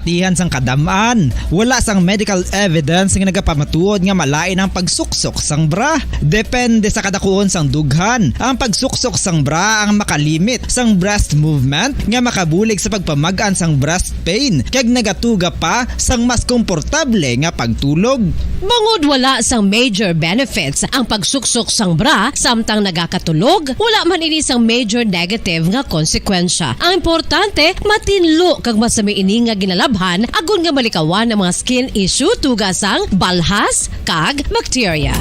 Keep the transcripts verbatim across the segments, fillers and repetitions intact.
Tihan sang kadam-an, wala sang medical evidence nga nagapamatuod nga malain ang pagsuksok sang bra. Depende sa kadakuon sang dughan, ang pagsuksok sang bra ang makalimit sang breast movement nga makabulig sa pagpamag-an sang breast pain kag nagatuga pa sang mas komportable nga pagtulog. Bangod wala sang major benefits ang pagsuksok sang bra samtang nagakatulog, wala man ini sang major negative nga konsekwensya. Ang importante, matinlo kag masami ini nga ginalabhan agod nga malikawan ang mga skin issue tuga sang balhas kag bakterya.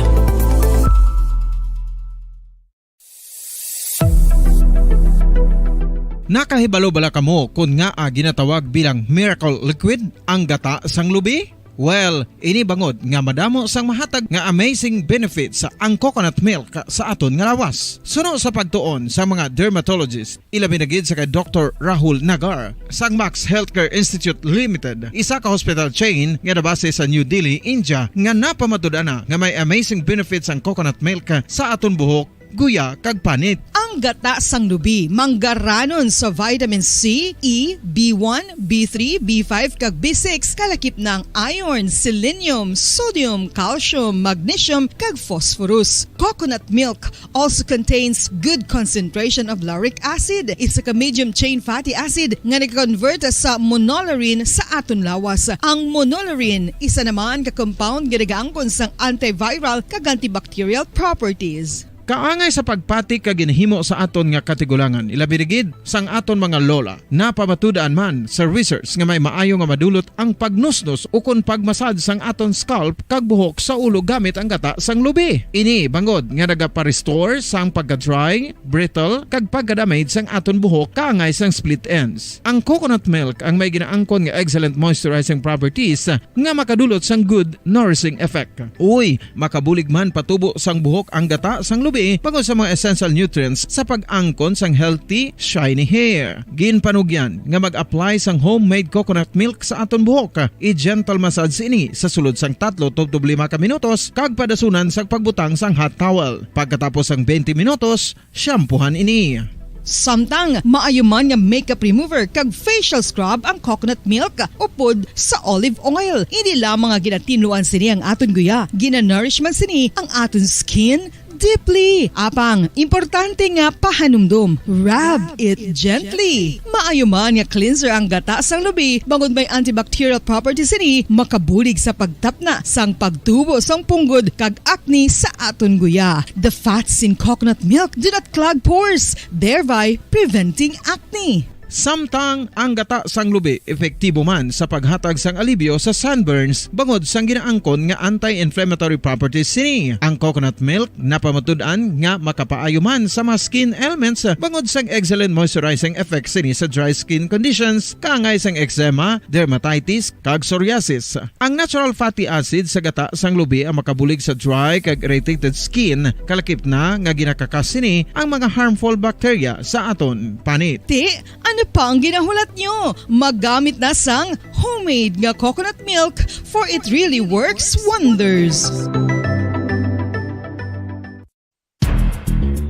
Nakahibalo bala kamo kon ngaa ginatawag bilang miracle liquid ang gata sang lubi? Well, ini bangod nga madamo sang mahatag nga amazing benefits ang coconut milk sa aton nga lawas. Suno sa pagtuon sa mga dermatologist, ilabi na gid sa kay Doktor Rahul Nagar sang Max Healthcare Institute Limited, isa ka hospital chain nga nabase sa New Delhi, India, nga napamatud-an na nga may amazing benefits ang coconut milk sa aton buhok, guya, kag panit. Ang gata sang lubi manggaranon sa vitamin C, E, B one, B three, B five, kag B six, kalakip na ang iron, selenium, sodium, calcium, magnesium, kag phosphorus. Coconut milk also contains good concentration of lauric acid, isa ka medium chain fatty acid nga nag-convert sa monolaurin sa aton lawas. Ang monolaurin, isa naman ka compound nga nagaangkon sang antiviral kag antibacterial properties. Kaangay sa pagpati kag ginhimo sa aton nga katigulangan, ilabi na gid sang aton mga lola. Napamatud-an man sa research nga may maayo nga madulot ang pagnusnos ukon pagmasad sang aton scalp kag buhok sa ulo gamit ang gata sang lubi. Ini bangod nga nagapa-restore sang pagka-dry, brittle, kag pagka-damage sang aton buhok kaangay sang split ends. Ang coconut milk ang may ginaangkon nga excellent moisturizing properties nga makadulot sang good nourishing effect. Uy, makabulig man patubo sang buhok ang gata sang lubi bangod sa mga essential nutrients sa pag-angkon sang healthy, shiny hair. Ginpanugyan nga mag-apply sang homemade coconut milk sa aton buhok. I-gentle massage ini sa sulod sang tatlo tubtob lima ka minutos kag padasunan sang pagbutang sang hot towel. Pagkatapos sang twenty minutos, shampoohan ini. Samtang maayo man nga makeup remover kag facial scrub ang coconut milk upod sa olive oil. Hindi lamang nga ginatinluan sini ang aton guya, ginanourish man sini ang aton skin deeply. Apang, importante nga pahanumdom, rub it gently. Maayo man nga cleanser ang gata sang lubi, bangod may antibacterial properties sini, makabulig sa pagtapna sang pagtubo sang punggod kag acne sa aton guya. The fats in coconut milk do not clog pores, thereby preventing acne. Samtang ang gata sang lubi epektibo man sa paghatag sang alibyo sa sunburns bangod sang ginaangkon nga anti-inflammatory properties sini. Ang coconut milk napamatud-an nga makapaayo man sa mga skin ailments bangod sang excellent moisturizing effect sini sa dry skin conditions, kaangay sang eczema, dermatitis, kag psoriasis. Ang natural fatty acid sa gata sang lubi ang makabulig sa dry kag irritated skin, kalakip na nga ginakakas sini ang mga harmful bacteria sa aton panit. Ti, ano pa ang ginahulat nyo? Magamit na sang homemade nga coconut milk, for it really works wonders.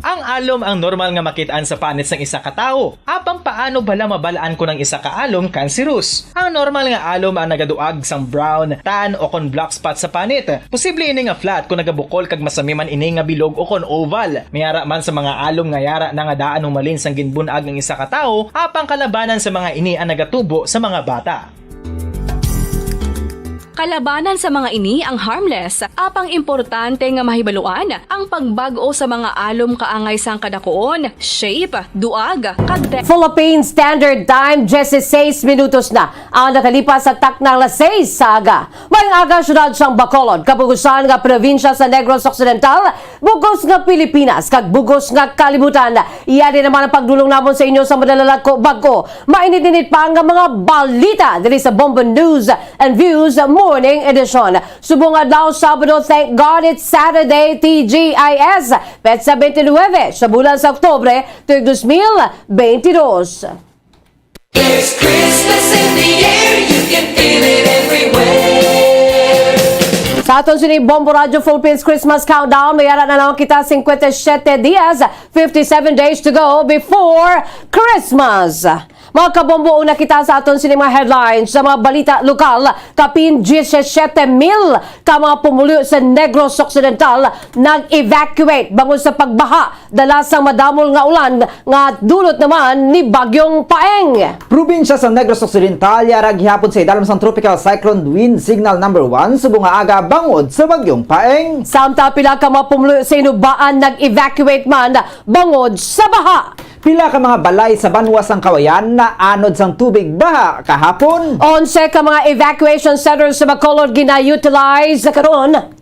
Ang alom ang normal nga makit-an sa panit sang isa ka tawo. Apang paano bala mabal-an kon ang isa ka alom kanserus? Ang normal nga alom ang nagaduag sang brown, tan, o kon black spot sa panit. Posible ini nga flat kon nagabukol kag masami man ini nga bilog o kon oval. May ara man sa mga alom nga yara na nga daan humalin sang ginbun-ag ang isa ka tawo, apang kalabanan sa mga ini ang nagatubo sa mga bata. Kalabanan sa mga ini ang harmless, apang importante nga mahibaluan ang pagbag-o sa mga alom kaangay sang kadakuon, shape, duag, kag te- Philippine Standard Time, diyesiseis minutos na ang nakalipas sa takna alas seis sa aga. Maayong aga, siyudad sang Bacolod, kabugusan nga probinsya sa Negros Occidental, bugos nga Pilipinas, kag bugos nga kalibutan. Iya din naman ang pagdulong namon sa inyo sa madalalag ko bag-o. Mainit-init pa nga mga balita diri sa Bombo News and Views Morning Edition. Subong adlaw, Sabado, thank God it's Saturday, T G I S, petsa twenty-nine sa bulan sa Oktubre, tuig dos mil beintidos. There's Christmas in the air, you can feel it everywhere. Sa aton sini Bombo Radyo Philippines Christmas Countdown, may ara na lang kita singkwenta y siyete dias, fifty-seven days to go before Christmas. Mga kabombo, una kita sa aton sini mga headlines sa mga balita lokal. Kapin diyesisiete mil ka mga pumuluyo sa Negros Occidental nag-evacuate bangod sa pagbaha dala sang madamol nga ulan nga dulot naman ni Bagyong Paeng. Probinsya sa Negros Occidental yara gihapon sa idalom sang Tropical Cyclone Wind Signal Number One subong nga aga bangod sa Bagyong Paeng. Samtang pila ka mga pumuluyo sa Inubaan nag-evacuate man bangod sa baha. Pila ka mga balay sa banwa sang Kawayan naanod sang tubig baha kahapon. Onse ka mga evacuation centers sa Bacolod gina-utilize sa karon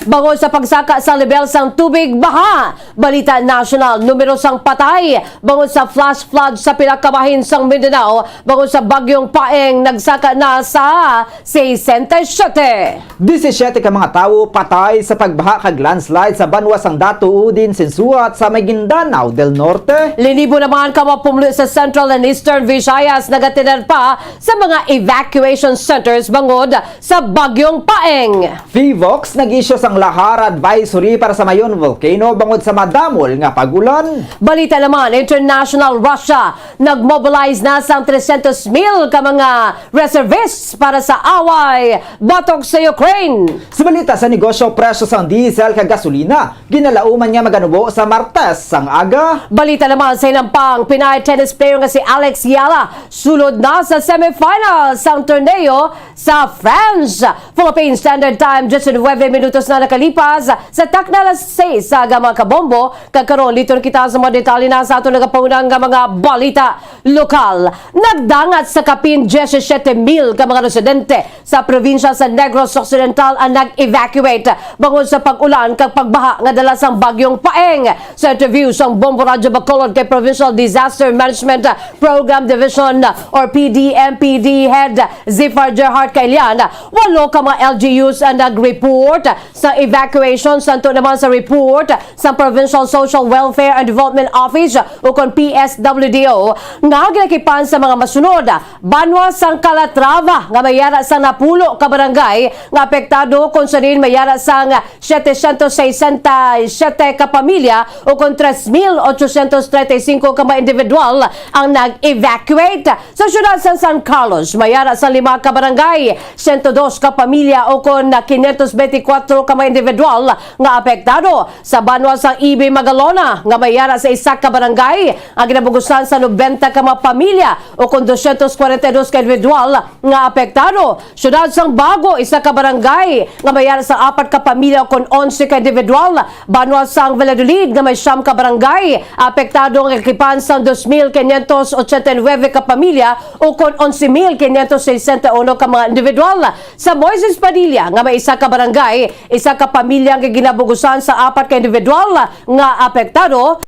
bangod sa pagsaka sa lebel sang tubig baha. Balita nasyonal, numero sang patay bangod sa flash flood sa pila ka bahin sang Mindanao bangod sa Bagyong Paeng nagsaka na sa sesenta y siete. Disisiete ka mga tawo patay sa pagbaha kag landslide sa banwa sang Dato Udin Sinsuat sa Maguindanao del Norte. Linibo naman ka mga pumuluyo sa Central and Eastern Visayas nagatinan pa sa mga evacuation centers bangod sa Bagyong Paeng. PHIVOLCS nag-issue sang lahar advisory para sa Mayon Volcano bangod sa madamol nga pag-ulan. Balita naman, international, Russia nag-mobilize na sang trescientos mil ka mga reservists para sa away batok sa Ukraine. Sa balita sa negosyo, presyo sang diesel kag gasolina ginalauman nga maganubo sa Martes sang aga. Balita naman sa hinampang, Pinay tennis player nga si Alex Yala sulod na sa semifinals sang torneo sa France. Philippine Standard Time, diyes nuwebe minutos na nakalipas sa takna alas seis sa aga, mga kabombo. Kag karon, liton kita sa mga detalye na sa aton nagapaunang nga mga balita lokal. Nagdangat sa kapin diyesisiete mil ka mga residente sa probinsya sa Negros Occidental ang nag-evacuate bangod sa pag-ulan kag pagbaha nga dala sang Bagyong Paeng. Sa interview sang Bombo Radyo Bacolod kay Provincial Disaster Management Program Division or P D M P D Head Zifar Gerhart Kailian, walo ka mga L G Us ang nag-report sa evacuation, santo naman sa report sa Provincial Social Welfare and Development Office, ukon P S W D O, nga ginakipan sa mga masunod: banwa sang Calatrava nga may yara sang napulo ka barangay nga apektado, kon sa diin may yara sang setecientos sesenta y siete ka pamilya, ukon tres mil ochocientos treinta y cinco ka mga individual ang nag-evacuate. Sa siyudad sang San Carlos, may yara sang lima ka barangay, ciento dos ka pamilya, ukon quinientos veinticuatro ka mga individual nga apektado. Sa banwa sang Ibay, Magalona, nga may yara sa isa ka barangay, ang ginabugusan sa nobenta ka mga pamilya, ukon doscientos cuarenta y dos ka individual nga apektado. Siyudad sang Bago, isa ka barangay nga may yara sa apat ka pamilya ukon onse ka individual. Banwa sang Valladolid nga may siyam ka barangay, apektado ang kakipan sang dos mil quinientos ochenta y nueve ka pamilya ukon onse mil quinientos sesenta y uno ka mga individual. Sa Moises Padilla nga may isa ka barangay, isa ka pamilya nga ginabugusan sa apat ka individual nga apektado.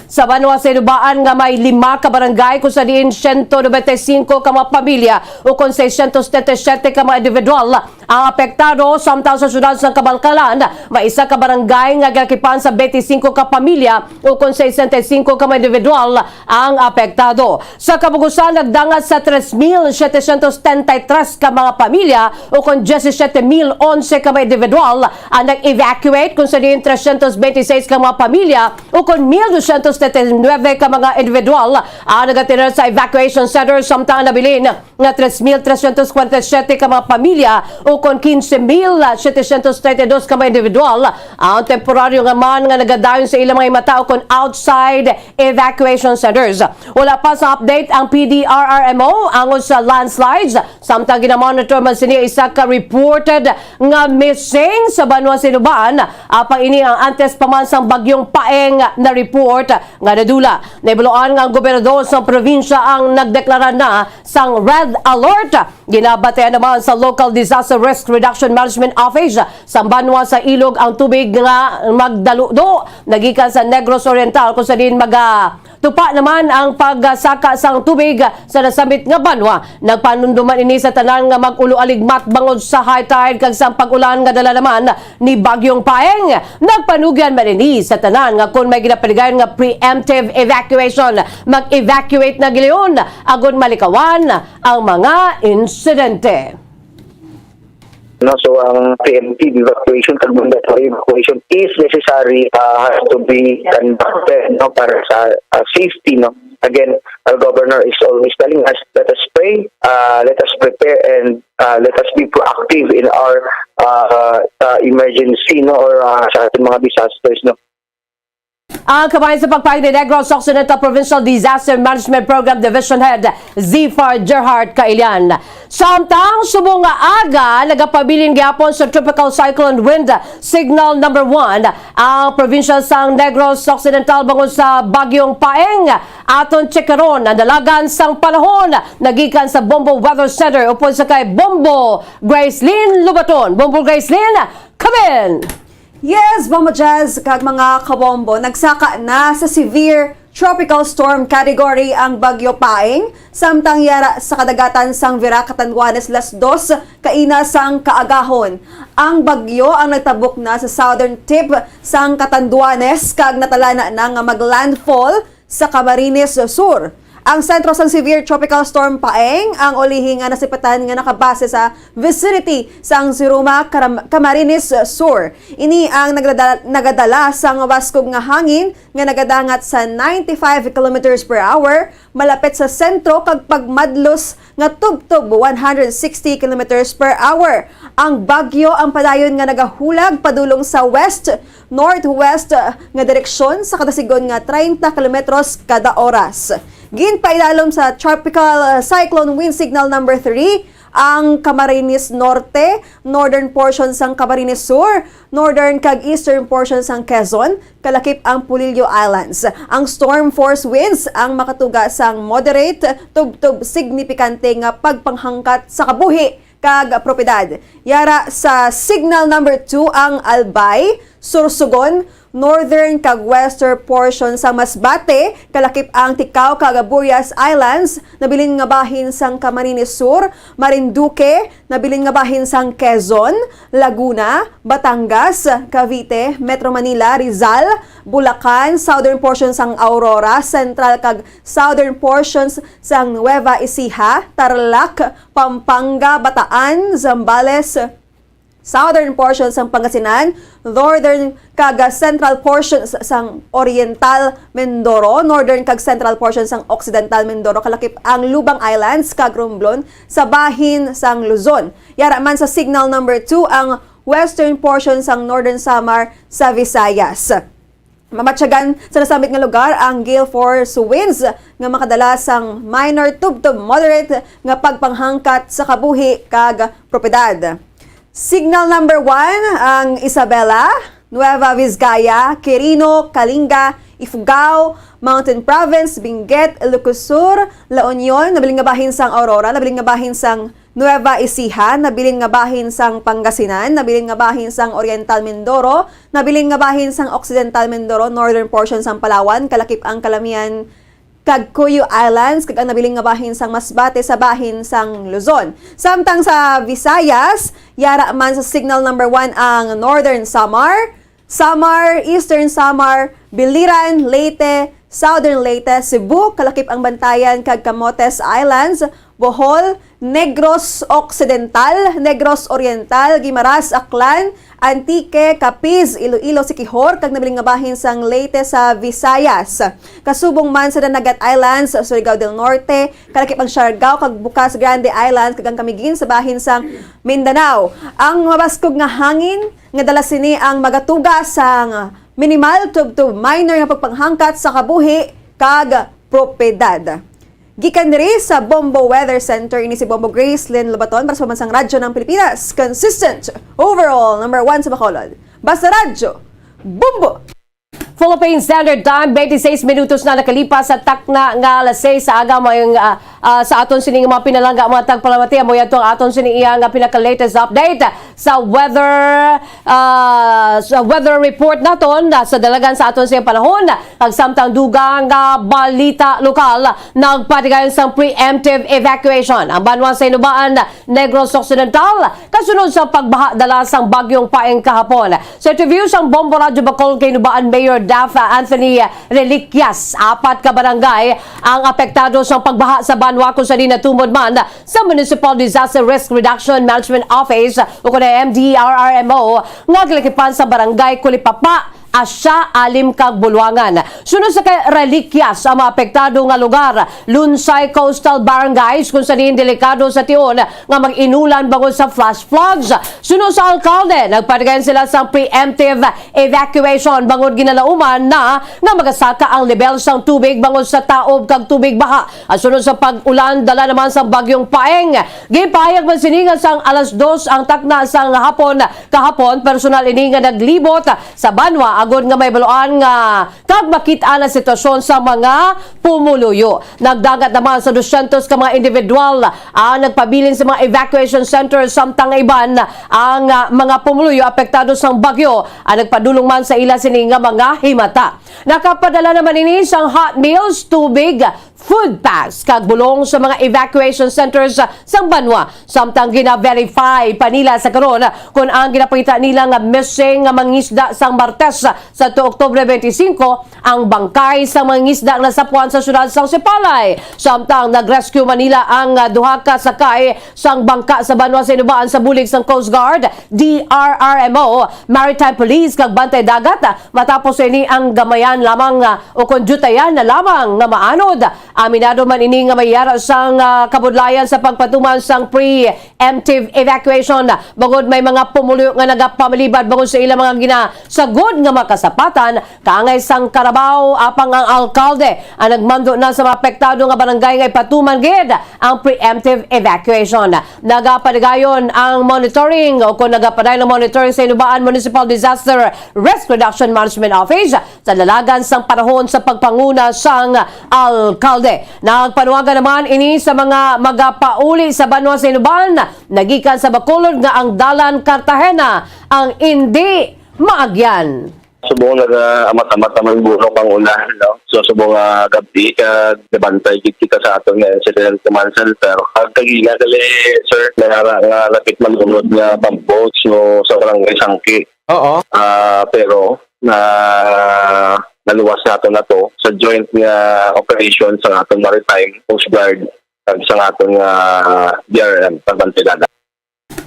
Sa banwa sa Inubaan nga may lima ka barangay, kung sa diin siyento nobenta y singko ka mga pamilya ukon seiscientos setenta y siete ka mga individual ang apektado, samtang sa siyudad sang Kabalkalan may isa ka barangay nga ginakipan sa benti singko ka pamilya ukon sesenta y singko ka mga individual ang apektado. Sa kabugusan, nagdangat sa tres mil setecientos setenta y tres ka mga pamilya ukon diyesisiete mil onse ka mga individual ang nag-evacuate, kung sa diin trescientos veintiseis ka mga pamilya ukon mil doscientos setenta y nueve ka mga individual ang nagatinar sa evacuation center, samtang ang nabilin nga tres mil trescientos cuarenta y siete ka mga pamilya ukon quince mil setecientos treinta y dos ka mga individual ang temporaryo nga man nga nagadayon sa ilang mga himata ukon outside evacuation centers. Wala pa sa update ang P D R R M O angon sa landslides, samtang ginamonitor man sini isa ka reported nga missing sa banwa sa Inubaan, apang ini ang antes pa man sang Bagyong Paeng na report nga nadula. Nahibaluan nga ang gobernador sa probinsya ang nagdeklara na sang red alert. Ginabatyaan naman sa Local Disaster Risk Reduction Management Office sa banwa sa Ilog ang tubig nga magdaludo nagikan sa Negros Oriental, kung sa diin maga tupa naman ang pagsaka sang tubig sa nasambit nga banwa. Nagpanumdom man ini sa tanan nga mag-ulo aligmat bangod sa high tide kag sang pag-ulan nga dala naman ni Bagyong Paeng. Nagpanugyan man ini sa tanan nga kon may ginapaligayon nga preemptive evacuation, mag-evacuate na gilayon agod malikawan ang mga insidente. No, so ang preemptive evacuation kag mandatory evacuation is necessary, uh, has to be conducted, no, para sa, uh, safety, no. Again, our governor is always telling us, let us pray, uh, let us prepare, and, uh, let us be proactive in our, uh, uh, emergency, no, or, uh, sa ating mga disasters, no. Ang kabahin sa pagpahayag ni Negros Occidental Provincial Disaster Management Program Division Head Zifar Gerhard Kailian. Samtang subong nga aga, nagapabilin gyapon sa Tropical Cyclone Wind Signal number one ang probinsya sang Negros Occidental bangod sa Bagyong Paeng. Aton checkeron ang dalagan sang panahon nagikan sa Bombo Weather Center upod sa kay Bombo Gracelyn Lubaton. Bombo Gracelyn, come in! Yes, Bombo Jazz kag mga kabombo, nagsaka na sa severe tropical storm category ang Bagyo Paeng, samtang yara sa kadagatan sang Virac, Catanduanes, las dos kaina sang kaagahon. Ang bagyo ang nagtabok na sa southern tip sang Catanduanes kag natalana na nga mag-landfall sa Camarines Sur. Ang sentro sang severe tropical storm Paeng ang ulihi nga nasipatan nga nakabase sa vicinity sang Siruma, Caram-, Camarines Sur. Ini ang nagdadala, nagadala sang baskog nga hangin nga nagadangat sa ninety-five kilometers per hour malapit sa sentro kag pagmadlos nga tubtob one hundred sixty kilometers per hour. Ang bagyo ang padayon nga nagahulag padulong sa west northwest, uh, nga direksyon sa kada sigon nga treinta kilometros kada oras. Ginpailalom sa Tropical, uh, Cyclone Wind Signal number three ang Camarines Norte, northern portion sang Camarines Sur, northern kag eastern portion sang Quezon, kalakip ang Polillo Islands. Ang storm force winds ang makatuga sang moderate tubtob signifikante nga pagpanghangkat sa kabuhi kag propiedad. Yara sa signal number two ang Albay, Sorsogon, northern kag western portion sang Masbate, kalakip ang Ticao kag Burias Islands, nabilin nga bahin sang Camarines Sur, Marinduque, nabilin nga bahin sang Quezon, Laguna, Batangas, Cavite, Metro Manila, Rizal, Bulacan, southern portion sang Aurora, central kag southern portions sang Nueva Ecija, Tarlac, Pampanga, Bataan, Zambales, southern portion sang Pangasinan, northern kag central portions sang Oriental Mindoro, northern kag central portion sang Occidental Mindoro, kalakip ang Lubang Islands kag Romblon sa bahin sang Luzon. Yara man sa signal number two ang western portion sang Northern Samar sa Visayas. Mamatyagan sa nasambit nga lugar ang gale force winds nga makadala sang minor tubtob moderate nga pagpanghangkat sa kabuhi kag propiedad. Signal number one ang Isabela, Nueva Vizcaya, Quirino, Kalinga, Ifugao, Mountain Province, Benguet, Ilocos Sur, La Union, nabilin nga bahin sang Aurora, nabilin nga bahin sang Nueva Ecija, nabilin nga bahin sang Pangasinan, nabilin nga bahin sang Oriental Mindoro, nabilin nga bahin sang Occidental Mindoro, northern portion sang Palawan, kalakip ang Calamian kag Cuyo Islands, kag ang nabilin nga bahin sang Masbate sa bahin sang Luzon. Samtang sa Visayas, yara man sa signal number one ang Northern Samar, Samar, Eastern Samar, Biliran, Leyte, Southern Leyte, Cebu, kalakip ang Bantayan kag Camotes Islands, Bohol, Negros Occidental, Negros Oriental, Guimaras, Aklan, Antique, Capiz, Iloilo, Siquijor, kag nabilin nga bahin sang Leyte sa Visayas. Kasubong man sa Dinagat Islands, Surigao del Norte, kalakip ang Siargao kag Bucas Grande Islands, kag ang Camiguin sa bahin sang Mindanao. Ang mabaskog nga hangin nga dala sini ang magatuga sang minimal tubtob minor nga pagpanghangkat sa kabuhi kag propiedad. Gikan diri sa Bombo Weather Center, ini si Bombo Gracelyn Lobaton para sa Pambansang Radyo ng Pilipinas. Consistent, overall, number one sa Bacolod. Basta Radyo, Bombo! Philippine Standard Time, twenty-six minutos na nakalipas sa takna nga alas sais sa aga. Mo yung, ah, ah, sa aton sining mga pinalangga, mga tagpalamati, mo yato ang aton sini iya nga pinaka-latest update sa weather, ah, sa weather report naton, ah, sa dalagan sa aton sining panahon. Kag samtang dugang nga balita lokal, nagpatigayon sang preemptive evacuation ang banwa sa Hinubaan, Negros Occidental, kasunod sa pagbaha dala sang Bagyong Paeng kahapon. Sa interview sang Bombo Radyo Bacol kay Hinubaan Mayor Dafa Anthony Reliquias, apat ka barangay ang apektado sa pagbaha sa Banwa, kung sa di natumod man sa Municipal Disaster Risk Reduction Management Office o kun M D R R M O nga kalakipan sa Barangay Kulipapa, Asya, Alim kag Bulwangan. Suno sa kay Reliquias ang mga apektado nga lugar, Lunsay Coastal Barangays, kung sa diin delikado sa tion nga mag-inulan bangod sa flash floods. Suno sa alkalde, nagpadayon sila sang preemptive evacuation bangod ginalauman na nga magasaka ang lebel sang tubig bangod sa taob kag tubig baha. At sunod sa pag-ulan, dala naman sang Bagyong Paeng. Gipahayag man sini nga sang alas dos ang takna sang hapon kahapon, personal ini nga naglibot sa banwa agod nga may baluan nga kag makit-an ang sitwasyon sa mga pumuluyo. Nagdagat naman sa dosyentos ka mga individual ang nagpabilin sa mga evacuation centers, samtang iban ang, ah, mga pumuluyo apektado sang bagyo ang nagpadulong man sa ila sini nga mga himata. Nakapadala naman ini sang hot meals, tubig, food packs kag bulong sa mga evacuation centers sang banwa, samtang gina-verify pa nila sa karon kung ang ginapangita nila nga missing nga mangisda sang Martes sa to Oktubre twenty-cinco ang bangkay sang mangisda nga nasapuan sa siyudad sang Sipalay. Samtang nag-rescue man nila ang, ah, duha ka sakay sang bangka sa banwa sa Inubaan sa bulig sang Coast Guard, D R R M O, Maritime Police kag Bantay Dagat, ah, matapos ini ang gamayan lamang, ah, o kon dutayan na lamang nga maanod. Aminado man ini nga may yara sang, ah, kabudlayan sa pagpatuman sang preemptive evacuation, bangod may mga pumuluyo nga nagapamalibad bangod sa ilang mga ginasagod nga mga kasapatan. Kaangay sang karabaw, apang ang alkalde ang nagmando na sa mga apektado nga barangay nga ipatuman gid ang preemptive evacuation. Nagapaligayon ang monitoring o kung nagapadayon ang monitoring sa Inubaan Municipal Disaster Risk Reduction Management Office sa dalagan sang panahon sa pagpanguna sang alkalde. Nagpanuwagan naman ini sa mga magapauli sa banwa sa Inubaan nagikan sa Bacolod nga ang dalan Cartagena ang indi maagyan. Subong nagaamat-amat naman buno kang ulan, no? So, subong nga gabi, kag nabantay gid kita sa aton nga incident command center. Kag kagina gali, sir, may ara nga lapit malunod nga bangko, so, sa barangay Sangki. Oo. Ah, pero na naluwas nato na to sa joint nga operation sa aton maritime, Coast Guard, kag sa aton nga D R M, Pagbantay Dagat.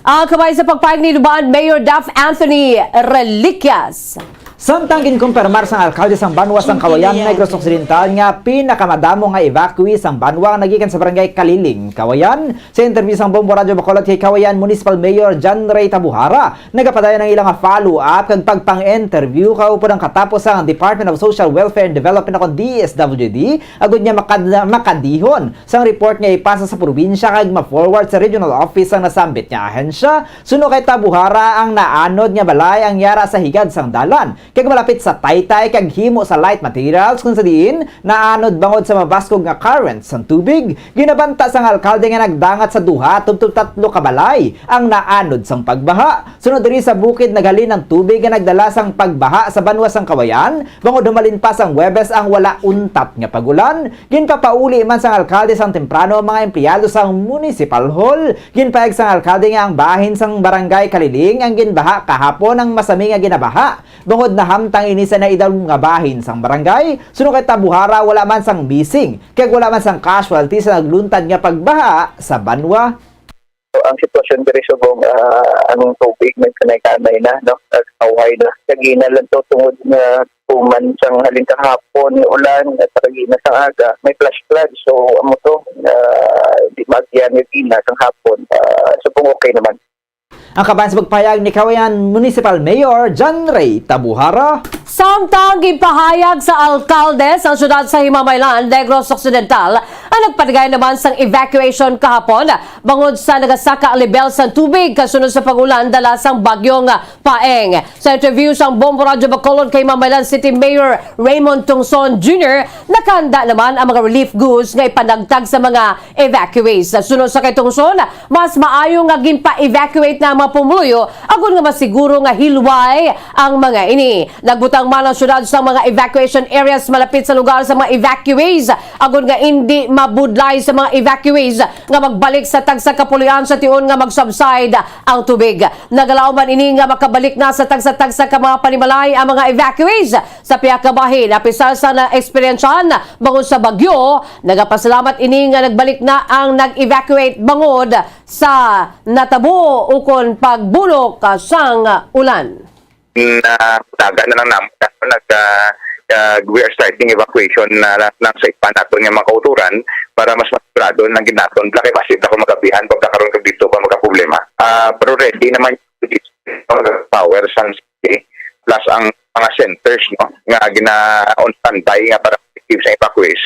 Ah, kabay sa pagpahayag ni Inubaan Mayor Daph Anthony Reliquias. Samtang ginkumpirmar sang alkalde sang banwa sang Kawayan, Negros Occidental, nga pinakamadamo nga evacuee sang banwa nagikan sa barangay Kaliling, Kawayan, sa interview sang Bombo Radyo Bacolod kay Kawayan Municipal Mayor John Ray Tabuhara, nagapadayon ang ila nga follow-up kag pagpang-interview kaupod ang katapos sang Department of Social Welfare and Development o kon D S W D, agud nga makad-, makadihon sang report nga ipasa sa probinsya kag ma-forward sa regional office sang nasambit nga ahensya. Suno kay Tabuhara, ang naanod nga balay ang yara sa higad sang dalan, kag malapit sa taytay kag himo sa light materials, kung sa diin naanod bangod sa mabaskog nga current sang tubig. Ginabanta sang alkalde nga nagdangat sa duha tubtob tatlo ka balay ang naanod sang pagbaha. Sunod diri sa bukid, naghalin ang tubig nga nagdala sang pagbaha sa banwa sang Kawayan, bangod humalin pa sang Huwebes ang wala untat nga pag-ulan. Ginpapauli man sang alkalde sang temprano ang mga empleyado sang Municipal Hall. Ginpahayag sang alkalde nga ang bahin sang Barangay Kaliling ang ginbaha kahapon ang masami nga ginabaha, bangod nahamtang ini sa naidalom nga bahin sang barangay. Suno kay Tabuhara, wala man sang missing, kag wala man sang casualty sa nagluntad nga pagbaha sa banwa. Ang sitwasyon diri subong, ah, ang tubig nagkanay-kanay na, no? Nagkaway na. Kagina lang to tungod nga tuman sang halin kahapon nga ulan, at kagina sang aga, may flash flood. So, amo to, ah, di maagyan nga gina sang hapon. Ah, subong okay naman. Ang kabahin sa pagpahayag ni Kawayan Municipal Mayor John Ray Tabuhara. Samtang ginpahayag sa alkalde sa siyudad sa Himamaylan, Negros Occidental, ang nagpaligay naman sang evacuation kahapon bangod sa nagasaka ang lebel sang tubig kasunod sa pag-ulan dala sang bagyong Paeng. Sa interview sang Bombo Radyo Bacolod kay Himamaylan City Mayor Raymond Tungson Junior, nakahanda naman ang mga relief goods nga ipanagtag sa mga evacuees. Suno sa kay Tungson, mas maayo nga ginpa-evacuate na ang mga pumuluyo agod nga masiguro nga hilway ang mga ini. Nagbutang Ang mga syudad sa mga evacuation areas malapit sa lugar sa mga evacuees, agod nga indi mabudlay sa mga evacuees nga magbalik sa tagsa ka puloy-an sa tion nga mag-subside ang tubig. Nagalaom man ini nga makabalik na sa tagsa-tagsa ka mga panimalay ang mga evacuees sa pihak nga bahin. Apisar sa naeksperyensyahan bangod sa bagyo, nagapasalamat ini nga nagbalik na ang nag-evacuate bangod sa natabo ukon pagbunok sang ulan. Na dagan na lang namo, nag, ah, ah, we are starting evacuation na lang, lang sa iban naton nga mga kauturan para mas masigurado lang gid naton. Wala kay basin ako magabihan pagkakaron kag dito pa magkaproblema. Ah, pero ready naman yung power sang city plus ang mga centers, no, nga gina on standby nga para effective sa evacuees.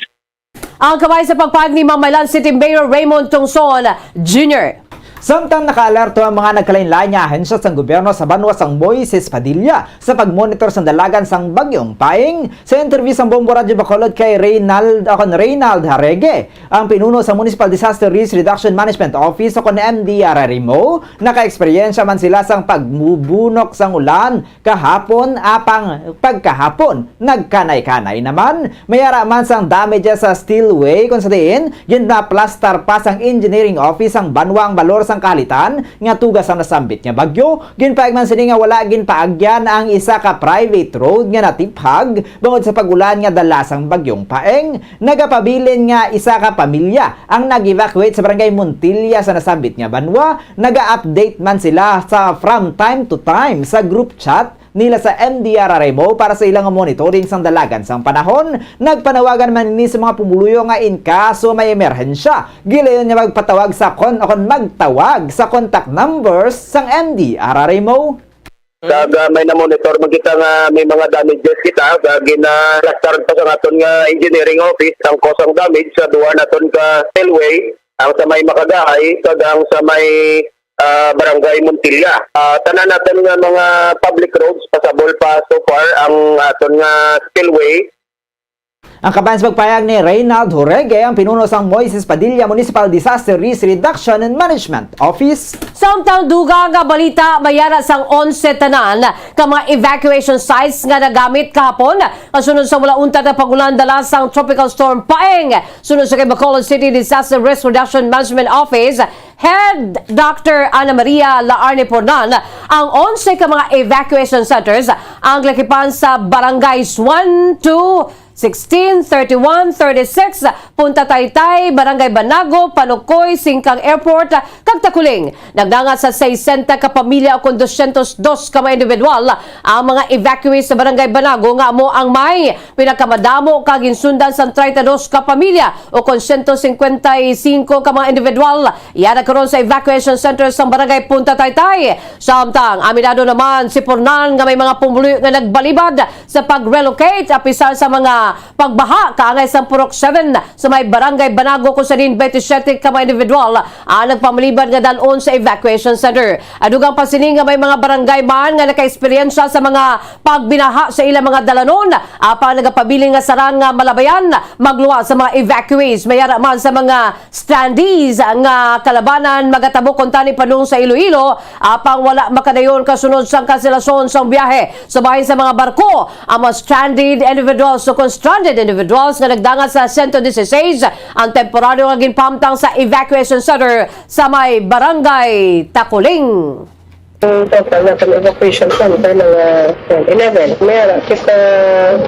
Ang kabay sa pagpahayag ni Mamalan City Mayor Raymond Tungson Junior. Samtang nakaalerto ang mga nagkalain-lain nga ahensya sang gobyerno sa banwa sang Moises Padilla sa pagmonitor sang dalagan sang Bagyong Paeng, sa interview sang Bombo Radyo Bacolod kay Reynald, akon, Reynald Harege, ang pinuno sa Municipal Disaster Risk Reduction Management Office, akon, M D R R M O, nakaeksperyensya man sila sang pagmubunok sang ulan kahapon, apang pagkahapon nagkanay-kanay naman. May ara man sang damages sa spillway, kung sa diin ginaplastar pa sang engineering office sang banwa ang balor sang kahalitan nga tuga sang nasambit nga bagyo. Ginpaeg man sini nga wala ginpaagyan ang isa ka private road nga natiphag bangod sa pag-ulan nga dala sang Bagyong Paeng. Nagapabilin nga isa ka pamilya ang nag-evacuate sa Barangay Montilla sa nasambit nga banwa. Naga-update man sila sa from time to time sa group chat nila sa M D R R M O para sa ilang monitoring sang dalagan sang panahon. Nagpanawagan man ini sa mga pumuluyo nga in kaso may emerhensya, gilayon nga magpatawag sa kon-, o kon magtawag sa contact numbers sang M D R R M O. Kag, ah, may na-monitor man kita nga may mga damages kita, kag gina-, plastered pa sa aton nga engineering office ang cause ang damage sa duha naton ka spillway, ang sa may Makagahay kag ang sa may, ah, Barangay Montilla. Ah, tanan naton nga mga public roads, pasabol pa so far ang aton nga spillway. Ang kabahin sa pagpahayag ni Reynald Jorege, ang pinuno sang Moises Padilla Municipal Disaster Risk Reduction and Management Office. Samtang dugang nga balita, may ara sang onse tanan ka mga evacuation sites nga nagamit kahapon, kasunod sa wala untat nga pag-ulan dala sang Tropical Storm Paeng. Sunod sa kay Bacolod City Disaster Risk Reduction Management Office Head Doctor Ana Maria Laarne Pornan, ang onse ka mga evacuation centers ang lakipan sa barangays one, two, sixteen, thirty-one, thirty-six, Punta Taytay, Barangay Banago, Panukoy, Singkang Airport, kag Takuling. Nagdangat sa sesenta ka pamilya o kon dosyentos dos ka mga individual ang mga evacuees sa Barangay Banago, nga amo ang may pinakamadamo ka ginsundan sang treinta y dos ka pamilya o kon siyento singkwenta y singko ka mga individual. Yara karon sa evacuation center sang Barangay Punta Taytay. Samtang aminado naman si Pornan nga may mga pumuluyo nga nagbalibad sa pag-relocate apisar sa mga pagbaha kaangay sang Purok seven sa may Barangay Banago, kung sa diin twenty-seven ka mga individual ang nagpamalibad nga dal-on sa evacuation center. Adugang pa sini nga may mga barangay man nga nakaeksperyensya sa mga pagbinaha sa ilang mga dalanon, apang nagapabilin nga sarang nga malabayan magluwas sa mga evacuees. May ara man sa mga strandees nga kalabanan magatabo kuntani padung sa Iloilo, apang wala makadayon kasunod sang kanselasyon sang biyahe. Sa bahin sa mga barko, ang mga stranded individuals o kon stranded individuals nga nagdangat sa siyento dieciséis, ang temporaryo nga ginpahamtang sa evacuation center sa may Barangay Takuling. Ang total naton evacuation center, mga, uh, eleven. May ara kita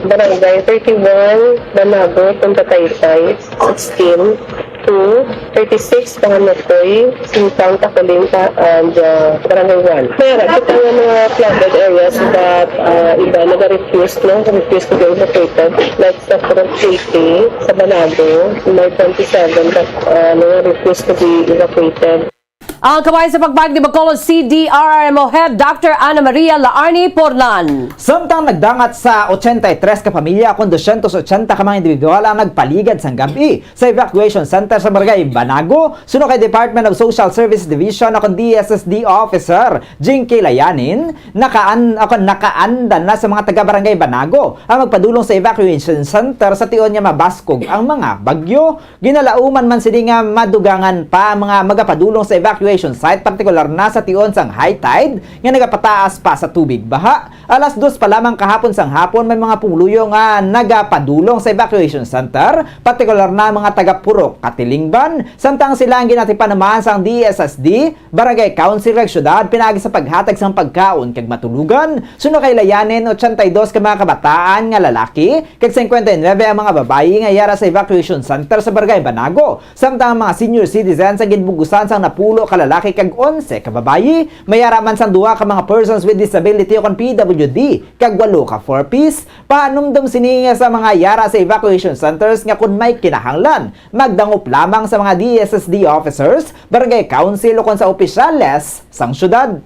Barangay thirty-one, Banago, Punta Taytay, sixteen, two, thirty-six, Panganukoy, Singkang, Takuling, and, uh, Barangay one. May ara kita nga mga flooded areas that, uh, iba naga-refuse, no? Refuse to be evacuated. Like sa Purok eighty, sa Banago, may twenty-seven that, uh, naga-refuse to be evacuated. Ang kabahin sa pagpahayag ni Bacolod C D R R M O Head Doctor Ana Maria Laarni Pornan. Samtang nagdangat sa ochenta y tres ka pamilya, kon dosyentos ochenta ka mga individual ang nagpaligad sang gab-i sa evacuation center sa Barangay Banago, suno kay Department of Social Services Division o kon D S S D Officer Jinky Layanin, nakaan-, o kon nakaandan na sa mga taga Barangay Banago ang magpadulong sa evacuation center sa tion nga mabaskog ang mga bagyo. Ginalauman man sini nga madugangan pa ang mga magapadulong sa evacuation evacuation site, partikular na sa tion sang high tide nga nagapataas pa sa tubig baha. Alas dos pa lamang kahapon sang hapon, may mga pumuluyo nga nagapadulong sa evacuation center, partikular na mga taga Purok, Katilingban, samtang sila ang ginatipan naman sang D S S D, Barangay Council kag Syudad pinaagi sa paghatag sang pagkaon kag matulugan. Suno kay Layanin, ochenta y dos ka mga kabataan nga lalaki kag singkwenta y nuebe ang mga babayi nga yara sa evacuation center sa Barangay Banago. Samtang ang mga senior citizens ang ginbugusan sang napulo ka lalaki kag onse ka babayi, may ara man sang duha ka mga persons with disability o kon P W D, kag walo ka four Ps. Pahanumdom sini nga sa mga yara sa evacuation centers nga kon may kinahanglan, magdangop lamang sa mga D S S D officers, barangay council o kon sa opisyales sang syudad.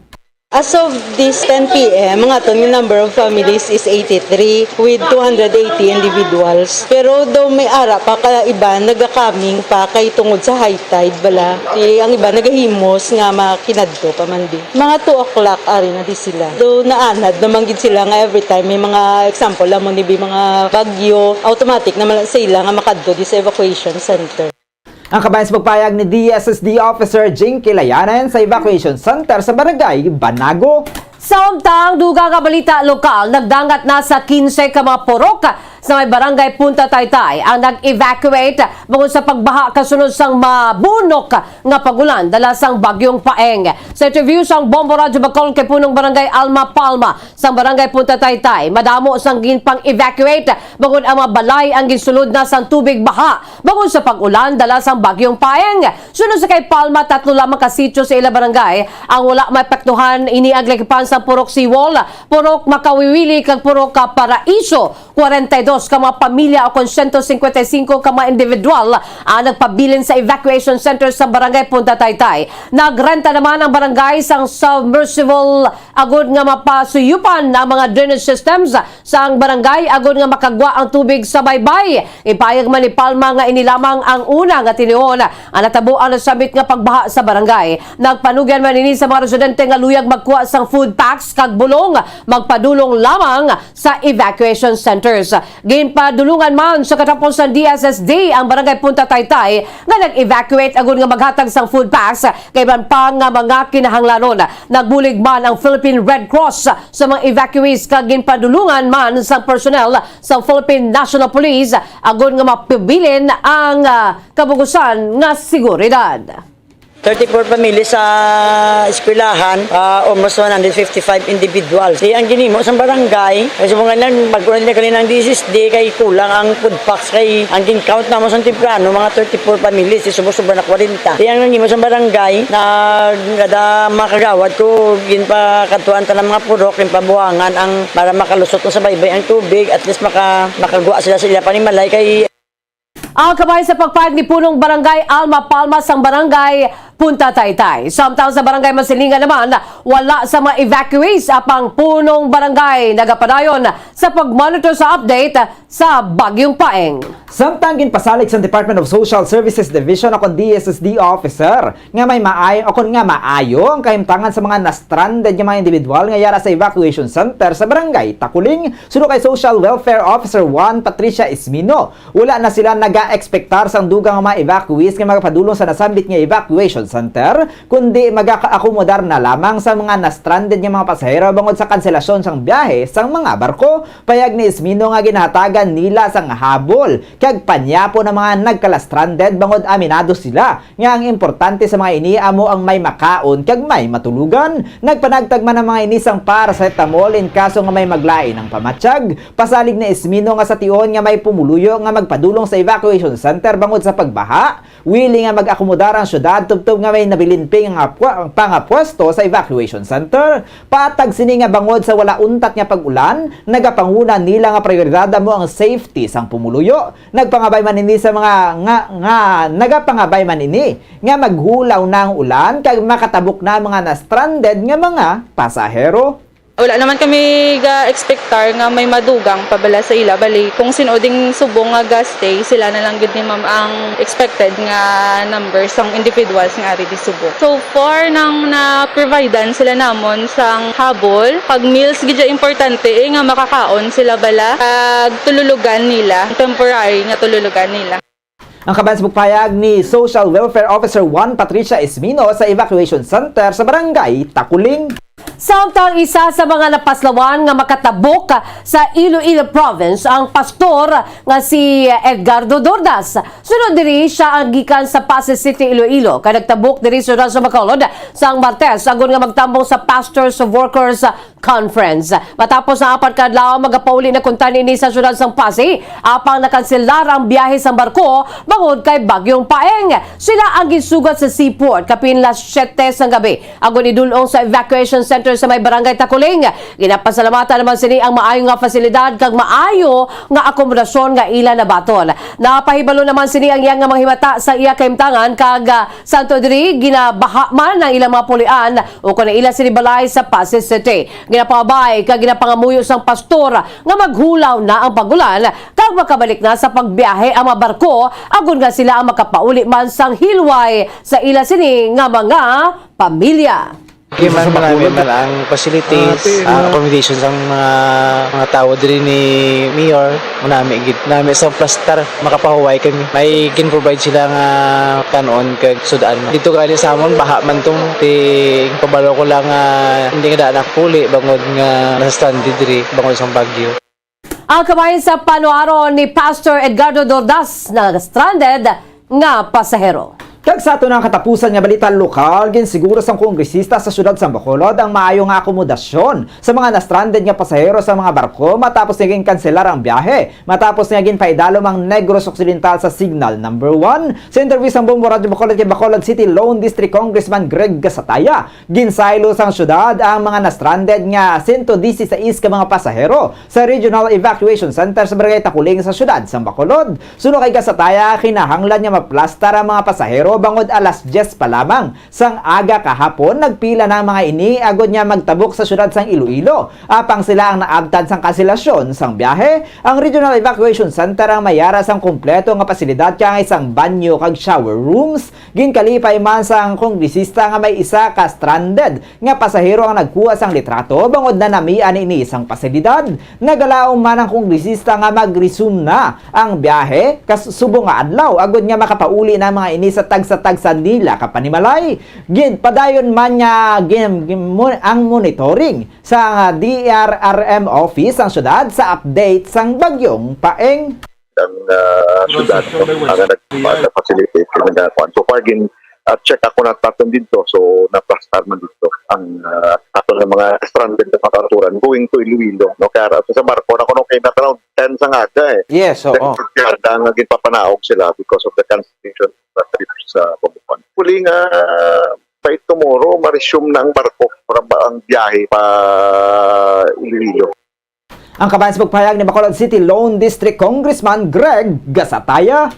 As of this ten P M, ang aton nga number of families is eighty-three with two hundred eighty individuals. Pero daw may ara pa ka iban nagakaming pa kay tungod sa high tide bala. Ti ang iban nagahimos nga makinadto pa man di. Mga two o'clock ari na di sila. Daw naanad naman gid sila nga every time may mga example amo ni bi mga bagyo, automatic naman sa ila nga makadto di sa evacuation center. Ang kabahin sa pagpayag ni D S S D Officer Jinky Layanan sa evacuation center sa Barangay Banago. Samtang dugang nga balita lokal, nagdangat na sa kinse ka mga purok sa may Barangay Punta Taytay ang nag-evacuate bangod sa pagbaha kasunod sang mabunok nga pag-ulan dala sang Bagyong Paeng. Sa interview sang Bombo Radyo Bacol kay Punong Barangay Alma Palma, sang Barangay Punta Taytay, madamo sang ginpang-evacuate bangod ang mga balay ang ginsulod na sang tubig baha bangod sa pag-ulan dala sang Bagyong Paeng. Sunod sa kay Palma, tatlo lamang ka sitio sa ila barangay ang wala maepektuhan. Ini ang Lakipan sang Purok Siwol, Purok Makawiwili, kag Purok Paraiso. Kwarenta y dos ka mga pamilya o kon siyento singkwenta y singko ka mga individual ang nagpabilin sa evacuation center sa Barangay Punta Taytay. Nagrenta naman ang barangay sang submersible agud nga mapasuyupan ang mga drainage systems sang barangay agud nga makagwa ang tubig sa baybay. Ipahayag man ni Palma nga ini lamang ang una nga tinuon ang natabo ang nasambit nga pagbaha sa barangay. Nagpanugyan man ini sa mga residente nga luyag magkuha sang food packs kag bulong, magpadulong lamang sa evacuation centers. Ginpadulungan man sa katapusan D S S D ang Barangay Punta Taytay nga nag-evacuate agud nga maghatag sang food packs kay iban pa nga mga kinahanglanon. Nagbulig man ang Philippine Red Cross sa mga evacuees kag ginpadulungan man sang personnel sang Philippine National Police agud nga mapabilin ang, ah, kabugusan nga seguridad. Thirty-four families sa eskwelahan, ah, almost one hundred fifty-five individuals. Di ang ginhimo sang barangay, kay subong nga lang, pag-, na gali ng D S S D, kay kulang ang food packs, kay ang gin-count namo sa temprano, mga thirty-four families, di subong-sobra na kwarenta. Di ang nanghimo sang barangay, na kada mga kagawad ko, ginpakadtuan ta ng mga purok, ginpabuhangan ang, para makalusot na sa baybay ang tubig, at least maka-, makagwa sila sa ila panimalay, kay Ang kabahin sa pagpayag ni Punong Barangay Alma Palma sang Barangay Punta Taytay. Samtang sa Barangay Masilingan naman, wala sa mga evacuees apang Punong Barangay nagapadayon sa pag-monitor sa update sa Bagyong Paeng. Samtang ginpasalig sa Department of Social Services Division o kon D S S D officer nga may maayo o kon nga maayo ang kahimtangan sa mga na-stranded nga mga individual nga yara sa evacuation center sa Barangay Takuling, suno kay Social Welfare Officer one Patricia Ismino. Wala na sila naga-ekspektar sang dugang nga mga evacuees nga magapadulong sa nasambit nga evacuation center, kundi magakaakomodar na lamang sa mga na-stranded nga mga pasahero bangod sa kanselasyon sang biyahe sang mga barko. Payag ni Ismino nga ginahatagan nila sang habol kag panyapo ang mga nagkala-stranded bangod aminado sila nga ang importante sa mga ini amo ang may makaon kag may matulugan. Nagpanagtag man ang mga ini sang paracetamol in kaso nga may maglain ang pamatyag. Pasalig ni Ismino nga sa tion nga may pumuluyo nga magpadulong sa evacuation center bangod sa pagbaha, willing nga mag-akomodar ang syudad tubtob nga may nabilin ping nga pwa-, pangapwesto sa evacuation center. Patag sini nga bangod sa wala untat nga pag-ulan, nagapanguna nila nga prioridad amo ang safety sang pumuluyo. Nagpangabay man ini sa mga nga, nga nagapangabay man ini nga maghulaw na ang ulan kag makatabok na ang mga na-stranded nga mga pasahero. Wala naman kami ga-expectar nga may madugang pa bala sa ila. Bali, kung sin-o ding subong nga ga-stay, sila na lang gid ni ma'am ang expected nga numbers sang individuals nga ari di subong. So far, nang na-providean sila namon sang habol, pag meals gid siya importante, eh, nga makakaon sila bala, kag tululugan nila, temporary nga tululugan nila. Ang kabayan sa pagpahayag ni Social Welfare Officer one Patricia Esmino sa evacuation center sa Barangay Takuling. Samtang isa sa mga napaslawan nga makatabok sa Iloilo Province ang pastor nga si Edgardo Dordas. Sunod diri, siya ang gikan sa Passi City, Iloilo, kay nagtabok diri sa siyudad sa Bacolod sang Martes, agod nga magtambong sa Pastors of Workers Conference. Matapos ang apat ka adlaw, magapauli na kuntani ini sa siyudad sang Passi, apang nakanselar ang biyahe sang barko bangod kay Bagyong Paeng. Sila ang ginsugat sa seaport kapin las siyete sang gabi, agod idul-ong sa evacuation center sa may Barangay Takuling. Ginapasalamatan naman sini ang maayo nga fasilidad kag maayo nga akomodasyon nga ila nabaton. Napahibalo naman sini ang iya nga mga himata sa iya kahimtangan kag, ah, santo diri ginabaha man ang ilang mga pulian ukon ang ila sini balay sa Passi City. Ginapangabay kag ginapangamuyo sang pastor nga maghulaw na ang pag-ulan kag makabalik na sa pagbiyahe ang mga barko agod nga sila ang makapauli man sang hilway sa ila sini nga mga pamilya. Okay man, marami man ang facilities, ah, accommodations ang mga, mga tawo diri ni Mayor. Manami gid, nami sa plastar, makapahuway kami. May gin-provide sila nga kan-on kag sud-an. Dito gali sa amon, baha man tong ti, pabalo ko lang nga hindi nga daan ako puli bangod nga nasa stranded diri bangod sa bagyo. Ang kabahin sa panuaron ni Pastor Edgardo Dordas na stranded nga pasahero. Kag sa ato na katapusan nga balita lokal, ginsiguro sang kongresista sa siyudad sang Bacolod ang maayo nga akomodasyon sa mga na-stranded nga pasahero sa mga barko matapos nga ginkanselar ang biyahe, matapos nga ginpaidalom ang Negros Occidental sa Signal Number One. Sa interview sang Bombo Radyo Bacolod kay Bacolod City Lone District Congressman Greg Gasataya, ginsaylo sang siyudad ang mga na-stranded nga sento disisais ka mga pasahero sa Regional Evacuation Center sa Barangay Takuling sa siyudad sang Bacolod. Suno kay Gasataya, kinahanglan nga maplastar ang mga pasahero bangod alas dyes pa lamang sang aga kahapon. Nagpila na ang mga ini agod nga magtabok sa siyudad sang Iloilo, apang sila ang naabtan sang kanselasyon sang biyahe. Ang Regional Evacuation Center ang may ara sang kompleto nga pasilidad, kay ang isang banyo kag shower rooms. Ginkalipay man sang kongresista nga may isa ka stranded nga pasahero ang nagkuha sang litrato bangod nanamian ini sang pasilidad. Nagalaom man ang kongresista nga mag-resume na ang biyahe kas-, subong nga adlaw, agud nga makapauli na ang mga ini sa tagsa-tagsa nila ka panimalay. Ginpadayon man nga gin-, gin-, mo-, ang monitoring sa D R R M office sang syudad sa update sang Bagyong Paeng. Ang, ah, syudad, no, ang nag-, nag-facilitate kami nga kuan. So far, gin-, ah, check ako na taton dito. So, naplastar man dito ang, ah, aton nga mga stranded na mga kautoran going to Iloilo, no? Kaya ra-, sa barko na kuno kay nat-, around ten sa aga, eh. Yes, oo. Then, kaya nga ginpapanaog sila because of the congestion sa trip sa Bombo Pond. Huli nga, by tomorrow, ma-resume na ang barko para ba ang biyahe pa Iloilo. Ang kabahin sa pagpahayag ni Bacolod City Lone District Congressman Greg Gasataya.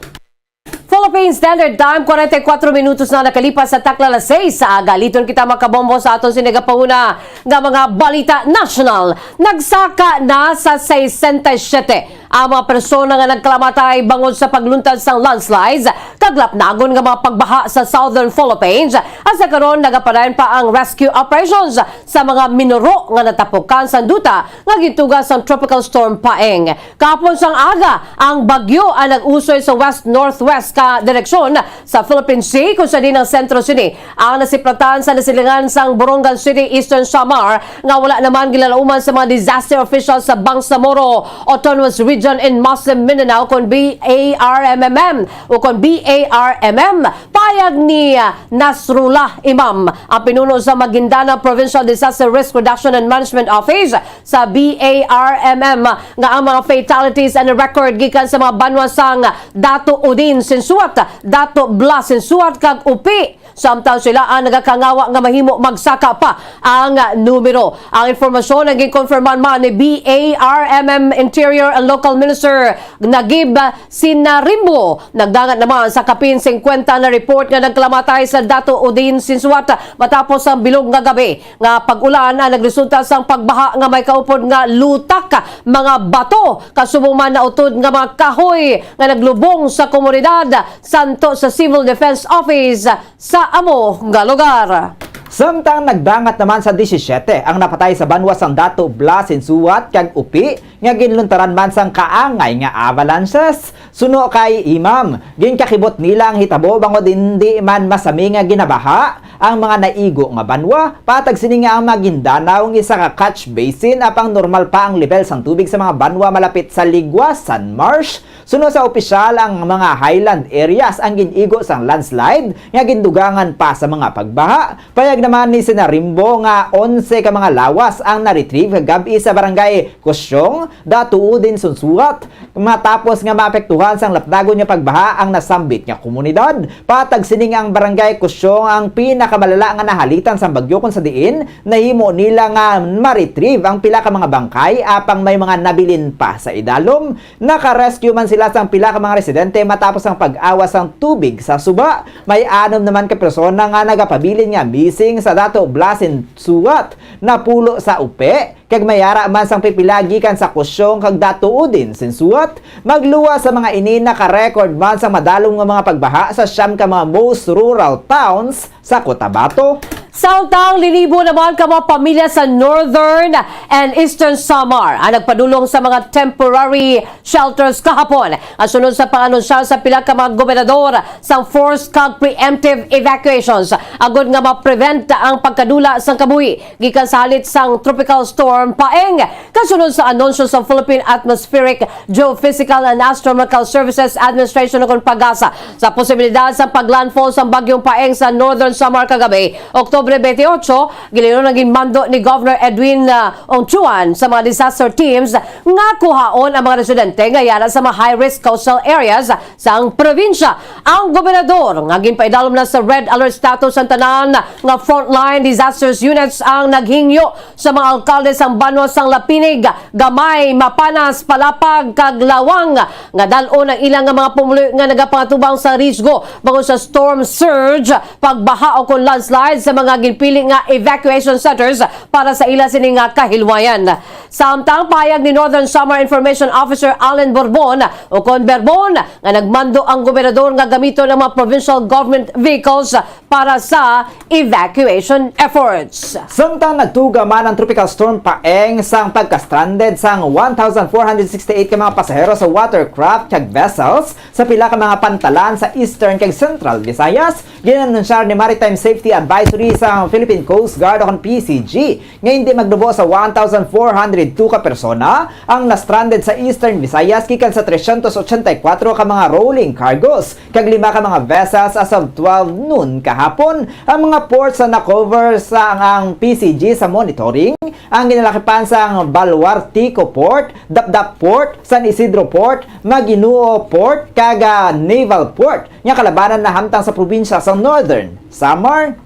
Philippine Standard Time, kwarenta y kuwatro minutos na nakalipas sa takna alas sais sa aga. Liton kita makabombo sa aton sinigapanguna nga mga balita nasyonal. Nagsaka na sa sesenta y siyete ang mga persona nga nagkalamatay bangod sa pagluntad sang landslides kag lapnagon nga mga pagbaha sa Southern Philippines. Hasta karon, nagapadayon pa ang rescue operations sa mga minuro nga natapukan sang duta nga gintuga sang Tropical Storm Paeng. Kahapon sang aga, ang bagyo ang nag-usoy sa west-northwest ka direksyon sa Philippine Sea, kung sa diin ang sentro sini ang nasiplatan sa nasilingan sang Borongan City, Eastern Samar, nga wala naman ginalauman sa mga disaster officials sa Bangsamoro Autonomous Region in Muslim Mindanao, kon B A R M M M, o kon B A R M M. Payag ni, ah, Nasrullah Imam, ang pinuno sa Maguindanao Provincial Disaster Risk Reduction and Management Office, sa B A R M M, nga ang mga fatalities ang record gikan sa mga banwa sang Dato Udin Sinsuat, Dato Bla Sinsuat, kag Upi. Samtang sila ang nagakangawa nga mahimo magsaka pa ang numero. Ang impormasyon ang ginkonfirman man ni B A R M M Interior and Local Minister Nagib Sinarimbo. Nagdangat naman sa kapin singkwenta na report nga nagkalamatay sa Dato Udin Sinsuat matapos ang bilog nga gabi nga pag-ulan ang nagresulta sang pagbaha nga may kaupod nga lutak, mga bato, kasubong man nautod nga mga kahoy nga naglubong sa komunidad, santo sa Civil Defense Office sa amo nga lugar. Samtang nagdangat naman sa disisyete ang napatay sa banwa sang Dato Blas, Sinsuat kag Upi nga ginluntaran man sang kaangay nga avalanches. Suno kay Imam, ginkakibot nila ang hitabo bangod hindi man masami nga ginabaha ang mga naigo nga banwa. Patag sini nga ang Maguindanao ang isa ka catch basin, apang normal pa ang lebel sang tubig sa mga banwa malapit sa Ligwa, San Marsh. Suno sa opisyal, ang mga highland areas ang gin-igo sang landslide nga gindugangan pa sa mga pagbaha. Payag naman ni Sina Rimbo nga onse ka mga lawas ang na-retrieve kagab-i sa barangay Kusyong, Datuudin, Sunsuat, matapos nga maapektuhan sang lapdagon nga pagbaha ang nasambit nga komunidad. Patag sining ang barangay Kusyong ang pinakamalala nga nahalitan sang bagyo, kon sa diin nahimo nila nga ma-retrieve ang pila ka mga bangkay, apang may mga nabilin pa sa idalom. Naka-rescue man sila sang pila ka mga residente matapos ang pag-awas sang tubig sa suba. May anom naman ka persona nga nagapabilin nga missing sa Dato Blas, Sinsuat, Napulo sa Upi, kag may ara man sang pipila gikan sa Kusyong kag Dato Udin, Sinsuat. Magluwas sa mga ini, naka-record man sang madalom nga mga pagbaha sa siyam ka mga most rural towns sa Cotabato. Samtang linibo naman ka mga pamilya sa Northern and Eastern Samar ang nagpadulong sa mga temporary shelters kahapon, nga sunod sa pang-anunsyo sa pila ka mga gobernador sang forced kag preemptive evacuations, agud nga ma-prevent ang pagkadula sang kabuhi gikan sa halit sang Tropical Storm Paeng. Kasunod sa anunsyo sa Philippine Atmospheric, Geophysical and Astronomical Services Administration, o kon PAGASA, sa posibilidad sa paglandfall sang Bagyong Paeng sa Northern Samar kagabi, Oktubre twenty-eight, gilinon ang ginmando ni Governor Edwin, ah, Ongchuan sa mga disaster teams nga kuhaon ang mga residente nga yara sa mga high-risk coastal areas sang probinsya. Ang gobernador nga ginpaidalom na sa red alert status ang tanan nga frontline disasters units, ang naghingyo sa mga alkalde sang banwa sang Lapinig, Gamay, Mapanas, Palapag, kag Lawang nga dal-on ang ilang nga mga pumuluyo nga nagapangatubang sa risgo bangod sa storm surge, pagbaha o kon landslide sa mga ginpili nga evacuation centers para sa ila sini nga kahilwayan. Samtang pahayag ni Northern Samar Information Officer Allen Borbon, o kon Berbon, nga nagmando ang gobernador nga gamiton ang mga provincial government vehicles para sa evacuation efforts. Samtang nagtuga man ang Tropical Storm Paeng sang pagka-stranded sang one thousand four hundred sixty-eight ka mga pasahero sa watercraft kag vessels sa pila ka mga pantalan sa Eastern kag Central Visayas, gin-anunsyar ni Maritime Safety Advisory sang Philippine Coast Guard, o kon P C G, nga hindi magnubo sa one thousand four hundred two ka persona ang na-stranded sa Eastern Visayas gikan sa trescientos ochenta y cuatro ka mga rolling cargos kag lima ka mga vessels as of twelve noon kahapon. Ang mga ports nga na-cover sa ang P C G sa monitoring ang ginalakipan sang Baluartico Port, Dapdap Port, San Isidro Port, Maginoo Port, kag, ah, Naval Port nga kalabanan nahamtang sa probinsya sa Northern Samar.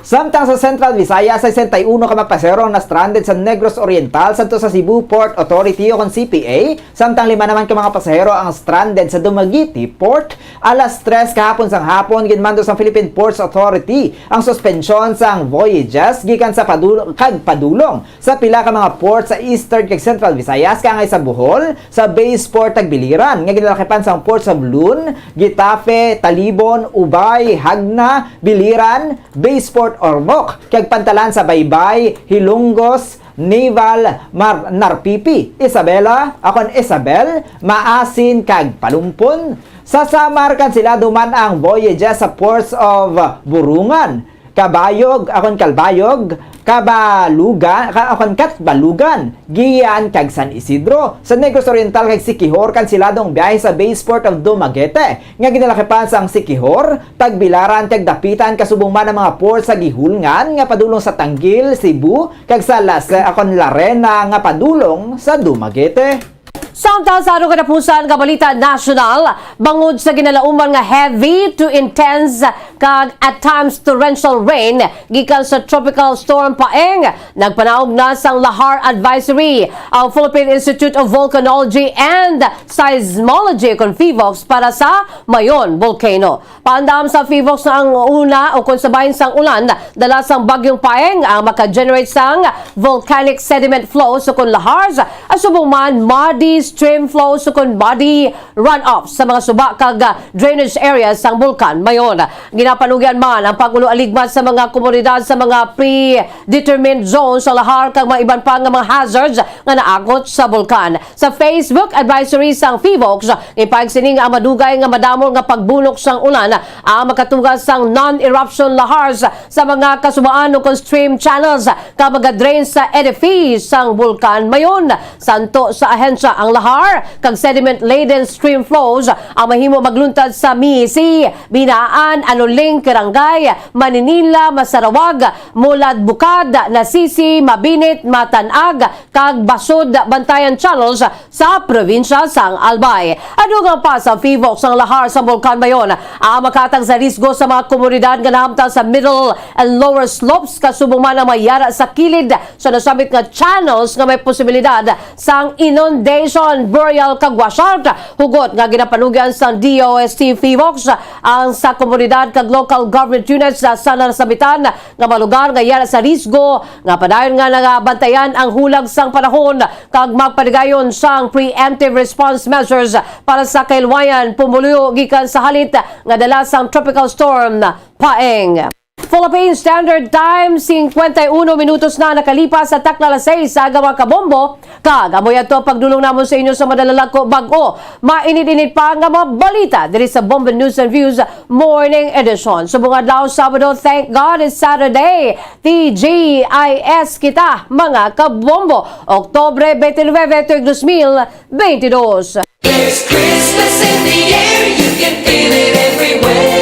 Samtang sa Central Visayas, sesenta y uno ka mga pasahero ang na-stranded sa Negros Oriental, sadto sa Cebu Port Authority, o kon C P A, samtang lima naman ka mga pasahero ang stranded sa Dumaguete Port. Alas tres kahapon sang hapon, ginmando sang Philippine Ports Authority ang suspensyon sang voyages gikan sa padul-, kag padulong sa pila ka mga port sa Eastern kag Central Visayas, kaangay sa Bohol, sa Base Port Tagbiliran, nga ginalakipan sang Ports of Lun, Getafe, Talibon, Ubay, Jagna, Biliran, Base Port Ormoc, kag pantalan sa Baybay, Hilongos, Naval, Mar-, Narpipi, Isabela, akon Isabel, Maasin, kag Palumpon. Sa Samar, kansilado man ang voyages sa ports of Burungan, Kabayog, akon Calbayog, Kabalugan, ka-, akon Catbalogan, Guian, kag San Isidro. Sa Negros Oriental kag Siquijor, kansilado ang biyahe sa Base Port of Dumaguete, nga ginalakipan sang Siquijor, Tagbilaran, kag Dapitan, kasubong man ang mga port sa Guihulngan nga padulong sa Tangil, Cebu, kag sa Las-, akon Larena nga padulong sa Dumaguete. Samtang sa atong katapusan nga balita nasyonal, bangod sa ginalauman nga heavy to intense kag at times torrential rain gikan sa Tropical Storm Paeng, nagpanaog na sang lahar advisory ang Philippine Institute of Volcanology and Seismology, kon PHIVOLCS, para sa Mayon Volcano. Paandam sa PHIVOLCS nga ang una o kon sa bahin sang ulan dala sang Bagyong Paeng ang maka-generate sang volcanic sediment flows o kon lahars, asubong man muddy stream flows ukon body runoff sa mga suba kag, ah, drainage areas sang Bulkan Mayon. Ginapanugyan man ang pag-ulo-aligmat sa mga komunidad sa mga predetermined zones sa lahar kag mga iban pa nga mga hazards nga naakot sa bulkan. Sa Facebook advisory sang PHIVOLCS, ipahayag sini nga ang madugay nga madamo nga pagbunok sang ulan ang makatuga sang non-eruption lahars sa mga kasubaan o kon stream channels ka magadrain sa edifice sang Bulkan Mayon. Santo sa ahensya ang lahar kag sediment-laden stream flows ang mahimo magluntad sa Misi, Binaan, Anuling, Kirangay, Maninila, Masarawag, Mulad, Bukad, Nasisi, Mabinit, Matanag, kag Basud, Bantayan Channels sa probinsya sang Albay. Adugang pa sa PHIVOLCS ang lahar sa Bulkan Mayon, ang makatag sa risgo sa mga komunidad nga nahamtang sa middle and lower slopes, kasubong man ang mayara sa kilid sa nasambit nga channels nga may posibilidad sang inundation, burial, kag washout. Hugot nga ginapanugyan sang D O S T PHIVOLCS ang sa komunidad kag local government units sa, sa nasambitan nga mga lugar nga yara sa risgo, nga padayon nga nagabantayan ang hulag sang panahon kag magpaligayon sang preemptive response measures para sa kahilwayan pumuluyo gikan sa halit nga dala sang Tropical Storm Paeng. Philippine Standard Time, singkwenta y uno minutos na nakalipas sa takna alas sais sa aga, mga kabombo, kag amo yadto ang pagdulong namon sa inyo sa madalalag ko bag-o mainit-init pa nga mga balita diri sa Bombo News and Views Morning Edition. Subong adlaw, Sabado, thank God it's Saturday. T G I S kita, mga kabombo. Oktubre twenty-nine, tuig dos mil twenty-dos. There's Christmas in the air, you can feel it everywhere.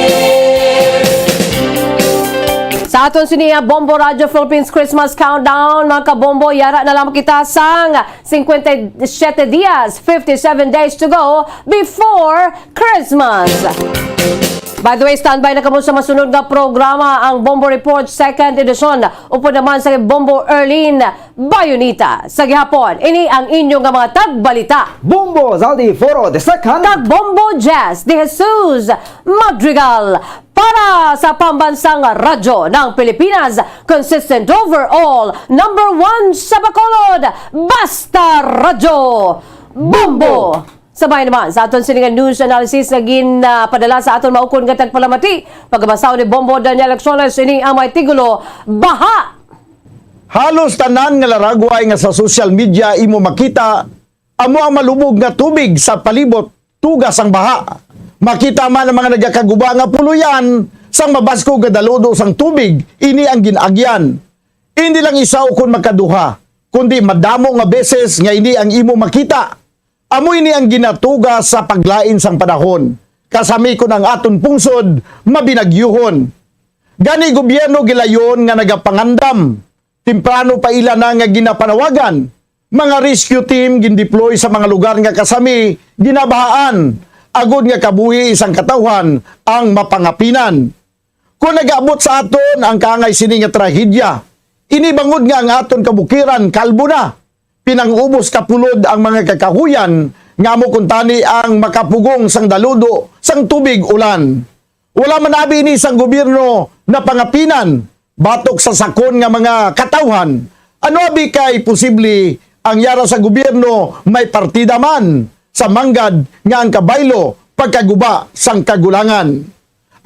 Sa aton sini nga Bombo Radyo Philippines Christmas Countdown, mga kabombo, yara na lamang kita sang cincuenta y siete dias, fifty-seven days to go before Christmas. By the way, standby na kamo sa masunod nga programa, ang Bombo Report Second Edition, upod naman sa Bombo Erlene Bayonita. Sa gihapon, ini ang inyo nga mga tagbalita, Bombo Zaldi Foro the second kag Bombo Jazz de Jesus Madrigal para sa Pambansang Radyo ng Pilipinas, consistent overall, number one sa Bacolod, Basta Radyo Bombo. Sabay naman sa aton sini nga news analysis nga gin, ah, padala sa aton maukon nga tagpalamati, pagkabasa ni Bombo Daniel Acciones, ini ang may titulo, Baha. Halos tanan nga laragway nga sa social media imo makita amo ang malubog nga tubig sa palibot, tuga sang baha. Makita man ang mga nagakaguba nga puloy-an sang mabaskog nga daludo sang tubig, ini ang gin-agyan. Hindi lang isa o kon makaduha, kundi madamo nga beses nga ini ang imo makita. Amo ini ang ginatuga sa paglain sang panahon, kasami kon ang aton pungsod mabinagyuhon. Gani, gobyerno gilayon nga nagapangandam. Temprano pa ila na nga ginapanawagan. Mga rescue team gindeploy sa mga lugar nga kasami ginabahaan, agod nga kabuhi sang katawhan ang mapangapinan. Kon nagaabot sa aton ang kaangay sini nga trahedya, ini bangod nga ang aton kabukiran kalbo na, pinang-ubos kapulod ang mga kakahuyan nga amo kuntani ang makapugong sang daludo sang tubig ulan. Wala man abi ini sang gobyerno napangapinan batok sa sakon nga mga katawhan. Ano abi kay posible ang yara sa gobyerno may partida man sa manggad nga ang kabaylo pagkaguba sang kagulangan.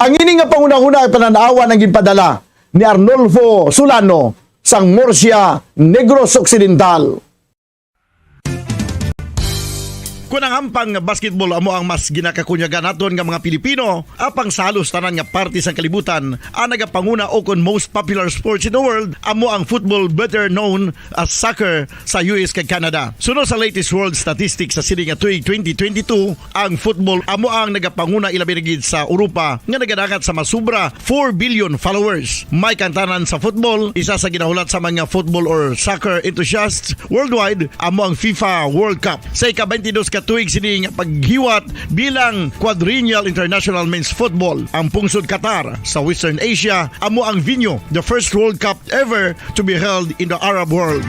Ang ini nga panghunahuna ay panan-awan ang ginpadala ni Arnulfo Solano sang Murcia, Negros Occidental. Kon ang hampang nga basketball amo ang mas ginakakunyagan naton nga mga Pilipino, apang sa halos tanan nga parte sang kalibutan, ang nagapanguna o kon most popular sports in the world amo ang football, better known as soccer, sa U S kag Canada. Suno sa latest world statistics sa sini nga tuig twenty twenty-two, ang football amo ang nagapanguna, ilabi na gid sa Europa, nga nagadangat sa masubra four billion followers. May kaangtanan sa football, isa sa ginahulat sa mga football or soccer enthusiasts worldwide amo ang FIFA World Cup. Sa ika-twenty-dos ka tuig sini nga paghiwat bilang Quadrennial International Men's Football, ang pungsod Qatar sa Western Asia amo ang venue. The first World Cup ever to be held in the Arab world.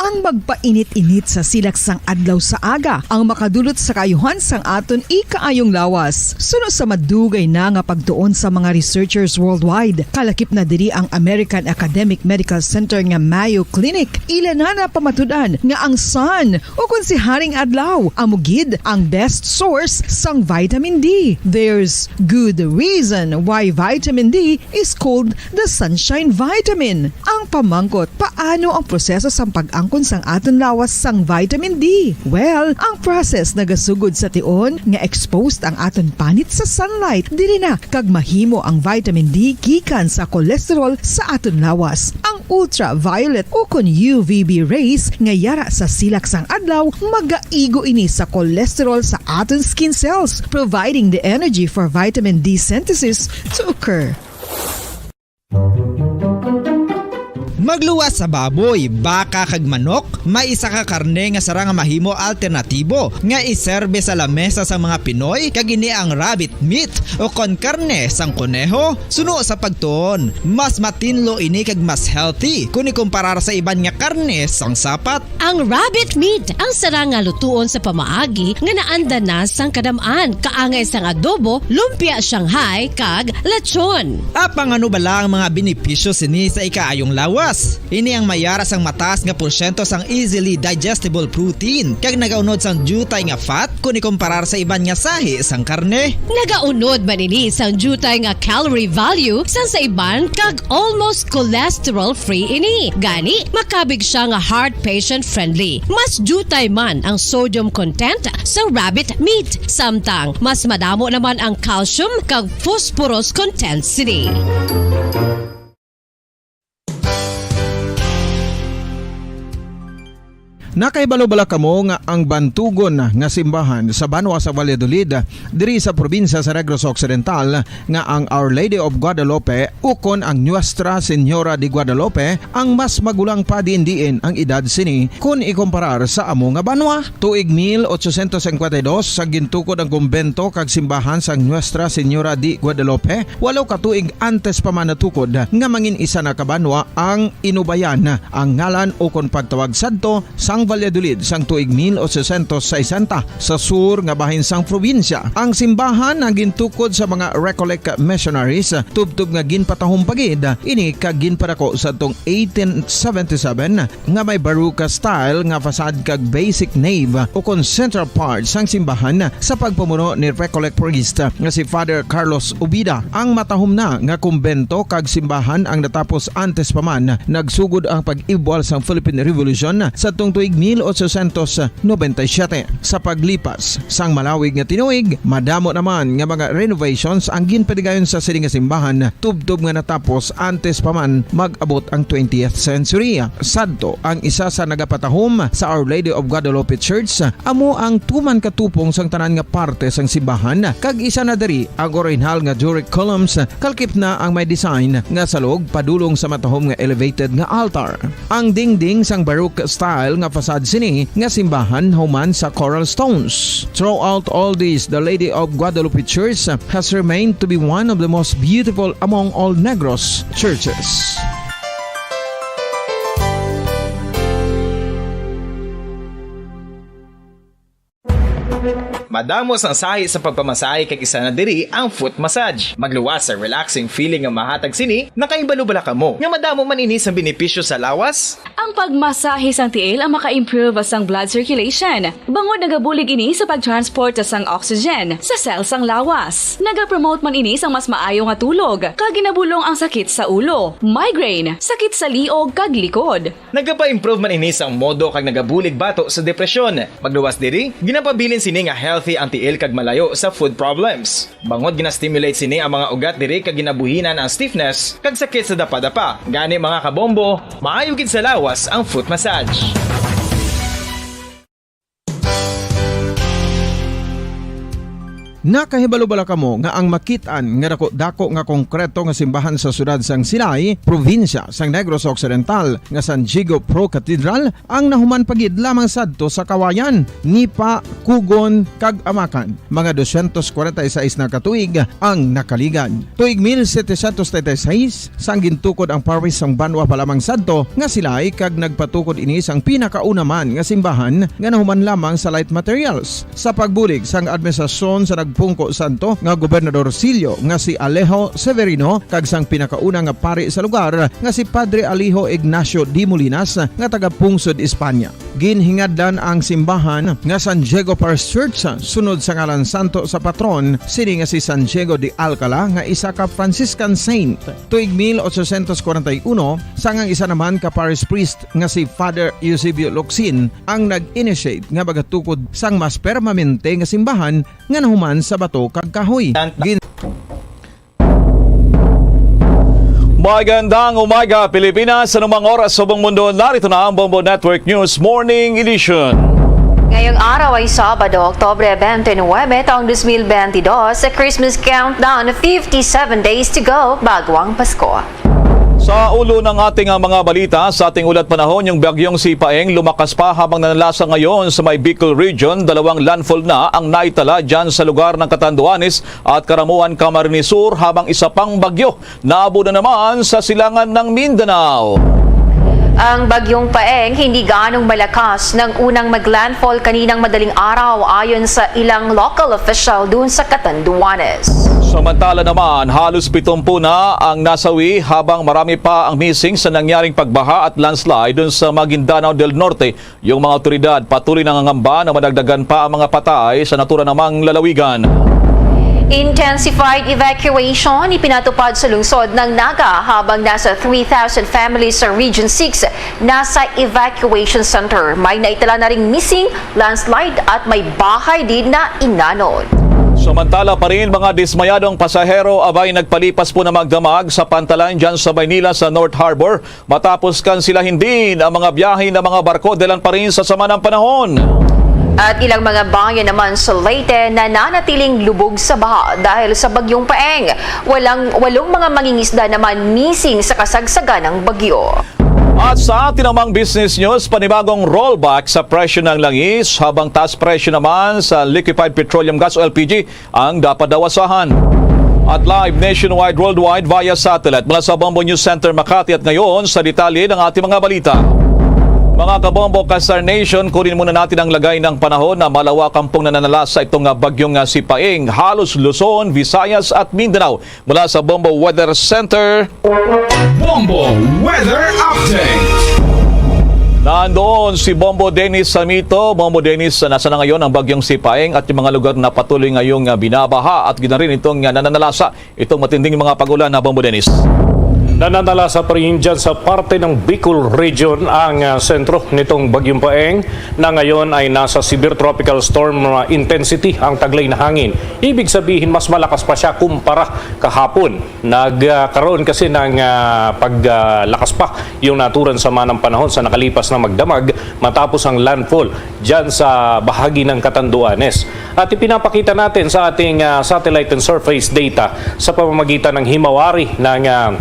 Ang magpainit-init sa silak sang adlaw sa aga ang makadulot sa kaayuhan sang aton ikaayong lawas. Suno sa madugay na nga pagtuon sa mga researchers worldwide, kalakip na diri ang American Academic Medical Center nga Mayo Clinic. Ila na napamatud-an nga ang sun, o kon si Haring Adlaw, amo gid ang best source sang vitamin D. There's good reason why vitamin D is called the sunshine vitamin. Ang pamangkot, paano ang proseso sang pag-angkon sang aton lawas sang vitamin D? Well, ang process nagasugod sa tion nga exposed ang aton panit sa sunlight. Diri na kag mahimo ang vitamin D gikan sa cholesterol sa aton lawas. Ang ultraviolet o kon U V B rays nga yara sa silak sang adlaw magaigo ini sa cholesterol sa aton skin cells, providing the energy for vitamin D synthesis to occur. Magluwas sa baboy, baka, kag manok, may isa ka karne nga sarang nga mahimo alternatibo nga iserbe sa lamesa sang mga Pinoy, kag ini ang rabbit meat o kon karne sang koneho. Suno sa pagtuon, mas matinlo ini kag mas healthy kon ikumparar sa iban nga karne sang sapat. Ang rabbit meat ang sarang nga lutuon sa pamaagi nga naanda na sang kadam-an, kaangay sang adobo, lumpia Shanghai, kag lechon. Apang ano bala ang mga benepisyo sini sa ikaayong lawas? Ini ang mayara sang mataas nga porsyento sang easily digestible protein, kag nagaunod sang diutay nga fat kon ikumparar sa iban nga sahi sang karne. Nagaunod man ini sang diutay nga calorie value sang sa iban, kag almost cholesterol-free ini. Gani, makabig sia nga heart patient-friendly. Mas diutay man ang sodium content sa rabbit meat, samtang mas madamo naman ang calcium kag phosphorus content sini. Nakahibalo bala kamo nga ang bantugon nga simbahan sa banwa sa Valladolid, diri sa probinsya sa Negros Occidental, nga ang Our Lady of Guadalupe ukon ang Nuestra Señora de Guadalupe ang mas magulang pa diin-diin ang edad sini kon ikumparar sa amo nga banwa? Tuig mil ochocientos cincuenta y dos, sa gintukod ang kumbento kag simbahan sang Nuestra Señora de Guadalupe, walo ka tuig antes pa man natukod nga mangin isa na ka banwa ang Inubayan, ang ngalan ukon pagtawag sadto sang Valladolid sang tuig mil ochocientos sesenta, sa sur nga bahin sang probinsya. Ang simbahan ang gintukod sa mga Recollect missionaries, tubtob nga ginpatahom pa gid ini kag ginpadako sadtong eighteen seventy-seven, nga may Baroque style nga facade kag basic nave ukon central part sang simbahan sa pagpamuno ni Recollect priest nga si Father Carlos Ubida. Ang matahom na nga kumbento kag simbahan ang natapos antes pa man nagsugod ang pag-ibwal sang Philippine Revolution sadtong tuig mil ochocientos noventa y siete. Sa paglipas sang malawig nga tinuig, madamo naman nga mga renovations ang ginpatigayon sa sini nga simbahan, tubtob nga natapos antes pa man mag-abot ang twentieth century. Sadto, ang isa sa nagapatahom sa Our Lady of Guadalupe Church amo ang tuman katupong sang tanan nga parte sang simbahan, kag isa na diri ang orihinal nga Doric columns, kalkip na ang may design nga salog padulong sa matahom nga elevated nga altar. Ang dingding sang Baroque style nga facade sini nga simbahan human sa coral stones. Throughout all this, the Lady of Guadalupe Church has remained to be one of the most beautiful among all Negros churches. Madamo sang sahi sa pagpamasahe, kag isa na diri ang foot massage. Magluwas sa relaxing feeling nga mahatag sini. Nakahibalo bala kamo nga madamo man ini sang benepisyo sa lawas? Ang pagmasahe sang tiil ang maka-improve sang blood circulation, bangod nagabulig ini sa pag-transport sang oxygen sa cell sang lawas. Nagapromote man ini sang mas maayo nga tulog, kag ginabulong ang sakit sa ulo, migraine, sakit sa liog kag likod. Nagapa-improve man ini sang modo kag nagabulig bato sa depresyon. Magluwas diri, ginapabilin sini nga healthy ang tiil kag malayo sa foot problems. Bangod gina-stimulate sini ang mga ugat diri kag ginabuhinan ang stiffness kag sakit sa dapadapa. Gani, mga kabombo, maayo gid sa lawas ang foot massage. Nakahibalo bala kamo nga ang makit-an nga dako-dako nga konkreto nga simbahan sa siyudad sang Silay, probinsya sang Negros Occidental, nga San Diego Pro Cathedral, ang nahuman pa gid lamang sadto sa Kawayan, Nipa, Kugon, kag Amakan? Mga dosyentos kwarenta y seis na ka tuig ang nakaligad. Tuig mil setecientos treinta y seis, sang gintukod ang parish sang banwa pa lamang sadto nga Silay, kag nagpatukod ini sang pinakauna man nga simbahan nga nahuman lamang sa light materials. Sa pagbulig sang administrasyon sa nagpungko sadto nga gobernadorcillo nga si Alejo Severino kag sang pinakauna nga pari sa lugar nga si Padre Alejo Ignacio de Molinas nga taga-pungsod Espanya. Ginhingadlan ang simbahan nga San Diego Parish Church sunod sa ngalan santo sa patron sini nga si San Diego de Alcala nga isa ka Franciscan saint. Tuig mil ochocientos kwarenta y uno, sang ang isa naman ka parish priest nga si Father Eusebio Locsin ang nag-initiate nga magatukod sang mas permanente nga simbahan nga nahuman sa bato kag kahoy. Gin- Magandang umaga, Pilipinas. Anumang oras sa buong mundo, narito na ang Bombo Network News Morning Edition. Ngayong araw ay Sabado, Oktubre twenty-nine, taong dos mil bentidós, sa Christmas countdown, fifty-seven days to go bago ang Pasko. Sa ulo ng ating, ah, mga balita, sa ating ulat panahon, yung bagyong Sipaeng lumakas pa habang nananalasa ngayon sa may Bicol Region. Dalawang landfall na ang naitala dyan sa lugar ng Catanduanes at Caramoan, Camarines Sur, habang isa pang bagyo naabo na naman sa silangan ng Mindanao. Ang Bagyong Paeng hindi gaanong malakas nang unang mag-landfall kaninang madaling araw, ayon sa ilang local official doon sa Catanduanes. Samantala naman, halos pitumpu na ang nasawi, habang marami pa ang missing sa nangyaring pagbaha at landslide doon sa Maguindanao del Norte. Yung mga awtoridad patuloy nangangamba na madagdagan pa ang mga patay sa naturang lalawigan. Intensified evacuation ipinatupad sa lungsod ng Naga, habang nasa three thousand families sa Region six nasa evacuation center. May naitala na ring missing, landslide at may bahay din na inanod. Samantala pa rin, mga dismayadong pasahero abay nagpalipas po na magdamag sa pantalan dyan sa Maynila sa North Harbor. Matapos kansilahin din ang mga biyahe ng mga barko dahilan pa rin sa sama ng panahon. At ilang mga bayan naman sa Leyte nananatiling lubog sa baha dahil sa Bagyong Paeng. Walang, walong mga mangingisda naman missing sa kasagsagan ng bagyo. At sa atin namang business news, panibagong rollback sa presyo ng langis, habang taas presyo naman sa liquefied petroleum gas o L P G ang dapat daw asahan. At live nationwide, worldwide via satellite mula sa Bombo News Center Makati. At ngayon, sa detalye ng ating mga balita. Mga kabombo, ka-Star Nation, kunin muna natin ang lagay ng panahon na malawak ang pong nananalasa itong, ah, bagyong, ah, Sipaeng. Halos Luzon, Visayas at Mindanao. Mula sa Bombo Weather Center, Bombo Weather Update. Nandoon si Bombo Dennis Samito. Bombo Dennis, nasa na ngayon ang bagyong Sipaeng at yung mga lugar na patuloy ngayong, ah, binabaha at gina rin itong, ah, nananalasa itong matinding mga pag-ulan na, Bombo Dennis? Nananalasa pa rin dyan sa parte ng Bicol Region ang, ah, sentro nitong Bagyong Paeng, na ngayon ay nasa severe tropical storm, ah, intensity ang taglay na hangin. Ibig sabihin, mas malakas pa siya kumpara kahapon. Nagkaroon kasi ng, ah, paglakas pa yung naturang sama ng panahon sa nakalipas na magdamag matapos ang landfall dyan sa bahagi ng Catanduanes. At ipinapakita natin sa ating, ah, satellite and surface data sa pamamagitan ng himawari ng, ah,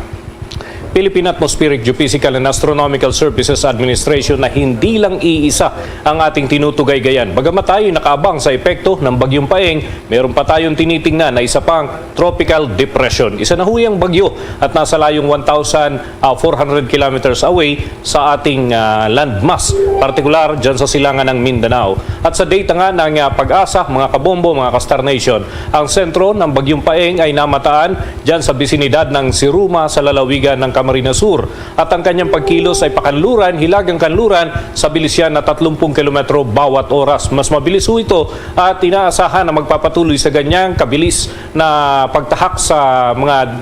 Philippine Atmospheric Geophysical and Astronomical Services Administration na hindi lang iisa ang ating tinutugaygayan. Bagamat tayo'y nakaabang sa epekto ng Bagyong Paeng, meron pa tayong tinitingnan na isa pang tropical depression. Isa na ho yang bagyo at nasa layong one thousand, ah, four hundred kilometers away sa ating, ah, landmass, partikular dyan sa silangan ng Mindanao. At sa data nga ng, ah, PAGASA, mga kabombo, mga ka-Star Nation, ang sentro ng Bagyong Paeng ay namataan dyan sa bisinidad ng Siruma sa lalawigan ng Camarines Sur. At ang kanyang pagkilos ay pakanluran, hilagang kanluran, sa bilis yan na tatlong pung kilometro bawat oras. Mas mabilis ho ito at inaasahan na magpapatuloy sa ganyang kabilis na pagtahak sa mga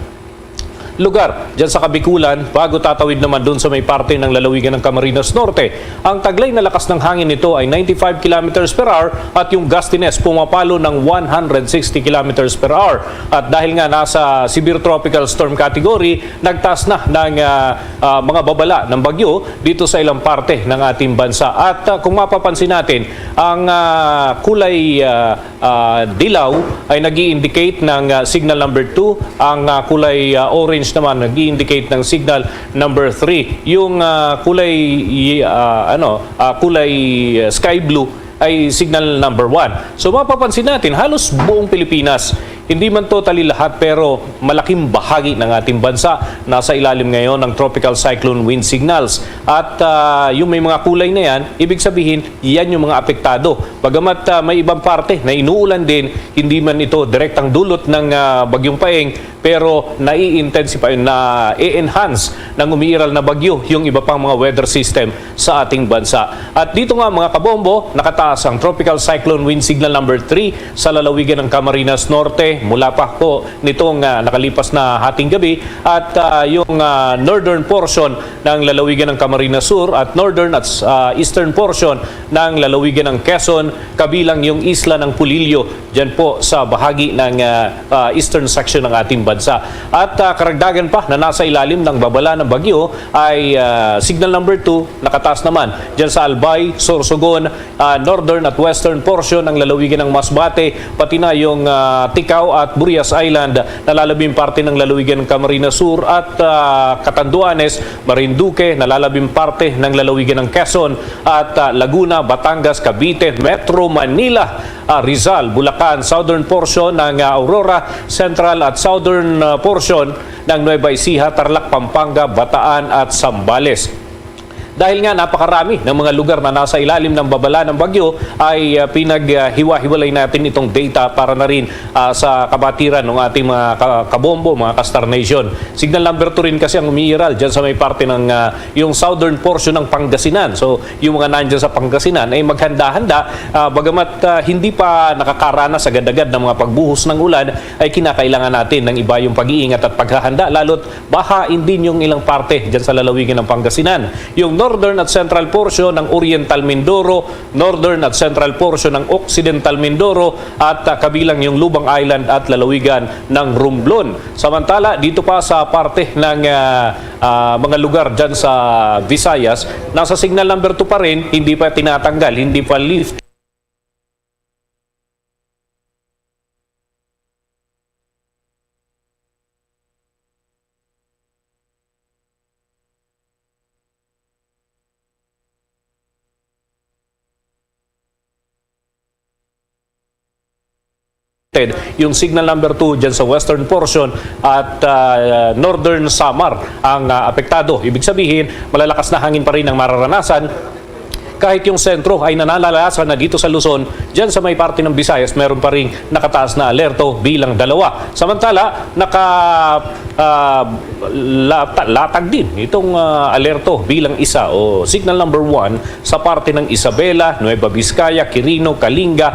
lugar dyan sa Kabikulan, bago tatawid naman dun sa may parte ng lalawigan ng Camarines Norte. Ang taglay na lakas ng hangin nito ay ninety-five kilometers per hour at yung gustiness pumapalo ng one hundred sixty kilometers per hour. At dahil nga nasa severe tropical storm category, nagtaas na ng, ah, ah, mga babala ng bagyo dito sa ilang parte ng ating bansa. At, ah, kung mapapansin natin, ang, ah, kulay, ah, ah, dilaw ay nag-i-indicate ng, ah, signal number two. Ang, ah, kulay, ah, orange naman nag-i-indicate ng signal number three. Yung, ah, kulay, ah, ano, ah, kulay, ah, sky blue ay signal number one. So mapapansin natin, halos buong Pilipinas, hindi man totally lahat, pero malaking bahagi ng ating bansa nasa ilalim ngayon ng tropical cyclone wind signals. At, ah, yung may mga kulay na yan, ibig sabihin, yan yung mga apektado. Bagamat, ah, may ibang parte na inuulan din, hindi man ito direktang dulot ng, ah, Bagyong Paeng, pero nai-intensify, na-enhance ng umiiral na bagyo yung iba pang mga weather system sa ating bansa. At dito nga, mga kabombo, nakataas ang Tropical Cyclone Wind Signal number three sa lalawigan ng Camarines Norte mula pa po nitong, ah, nakalipas na hating gabi, at, ah, yung, ah, northern portion ng lalawigan ng Camarines Sur at northern at, ah, eastern portion ng lalawigan ng Quezon, kabilang yung isla ng Polillo, dyan po sa bahagi ng, ah, ah, eastern section ng ating bansa. At, ah, karagdagan pa na nasa ilalim ng babala ng bagyo ay, ah, signal number two, nakataas naman dyan sa Albay, Sorsogon, ah, northern at western portion ng lalawigan ng Masbate, pati na yung, ah, Ticao at Burias Island, nalalabing parte ng lalawigan ng Camarines Sur at, ah, Catanduanes, Marinduque, nalalabing parte ng lalawigan ng Quezon at, ah, Laguna, Batangas, Cavite, Metro Manila, ah, Rizal, Bulacan, southern portion ng, ah, Aurora, central at southern, ah, portion ng Nueva Ecija, Tarlac, Pampanga, Bataan at Zambales. Dahil nga napakarami ng mga lugar na nasa ilalim ng babala ng bagyo, ay, ah, pinaghiwa-hiwalay natin itong data para na rin, ah, sa kabatiran ng ating mga ka-, kabombo, mga ka-Star Nation. Signal number two rin kasi ang umiiral dyan sa may parte ng, ah, yung southern portion ng Pangasinan. So, yung mga nandyan sa Pangasinan ay maghanda-handa, ah, bagamat, ah, hindi pa nakakaranas agad-agad ng mga pagbuhos ng ulan, ay kinakailangan natin ng iba yung pag-iingat at paghahanda, lalo't bahain din yung ilang parte dyan sa lalawigan ng Pangasinan. Yung northern at central portion ng Oriental Mindoro, northern at central portion ng Occidental Mindoro, at, ah, kabilang yung Lubang Island at lalawigan ng Romblon. Samantala, dito pa sa parte ng, ah, ah, mga lugar dyan sa Visayas, nasa signal number two pa rin, hindi pa tinatanggal, hindi pa lift. Yung signal number two dyan sa western portion at, ah, northern Samar ang, ah, apektado. Ibig sabihin, malalakas na hangin pa rin ang mararanasan. Kahit yung sentro ay nananalasan na dito sa Luzon, dyan sa may parte ng Visayas, meron pa ring nakataas na alerto bilang dalawa. Samantala, naka, ah, lata-, latag din itong, ah, alerto bilang isa o signal number one sa parte ng Isabela, Nueva Vizcaya, Quirino, Kalinga,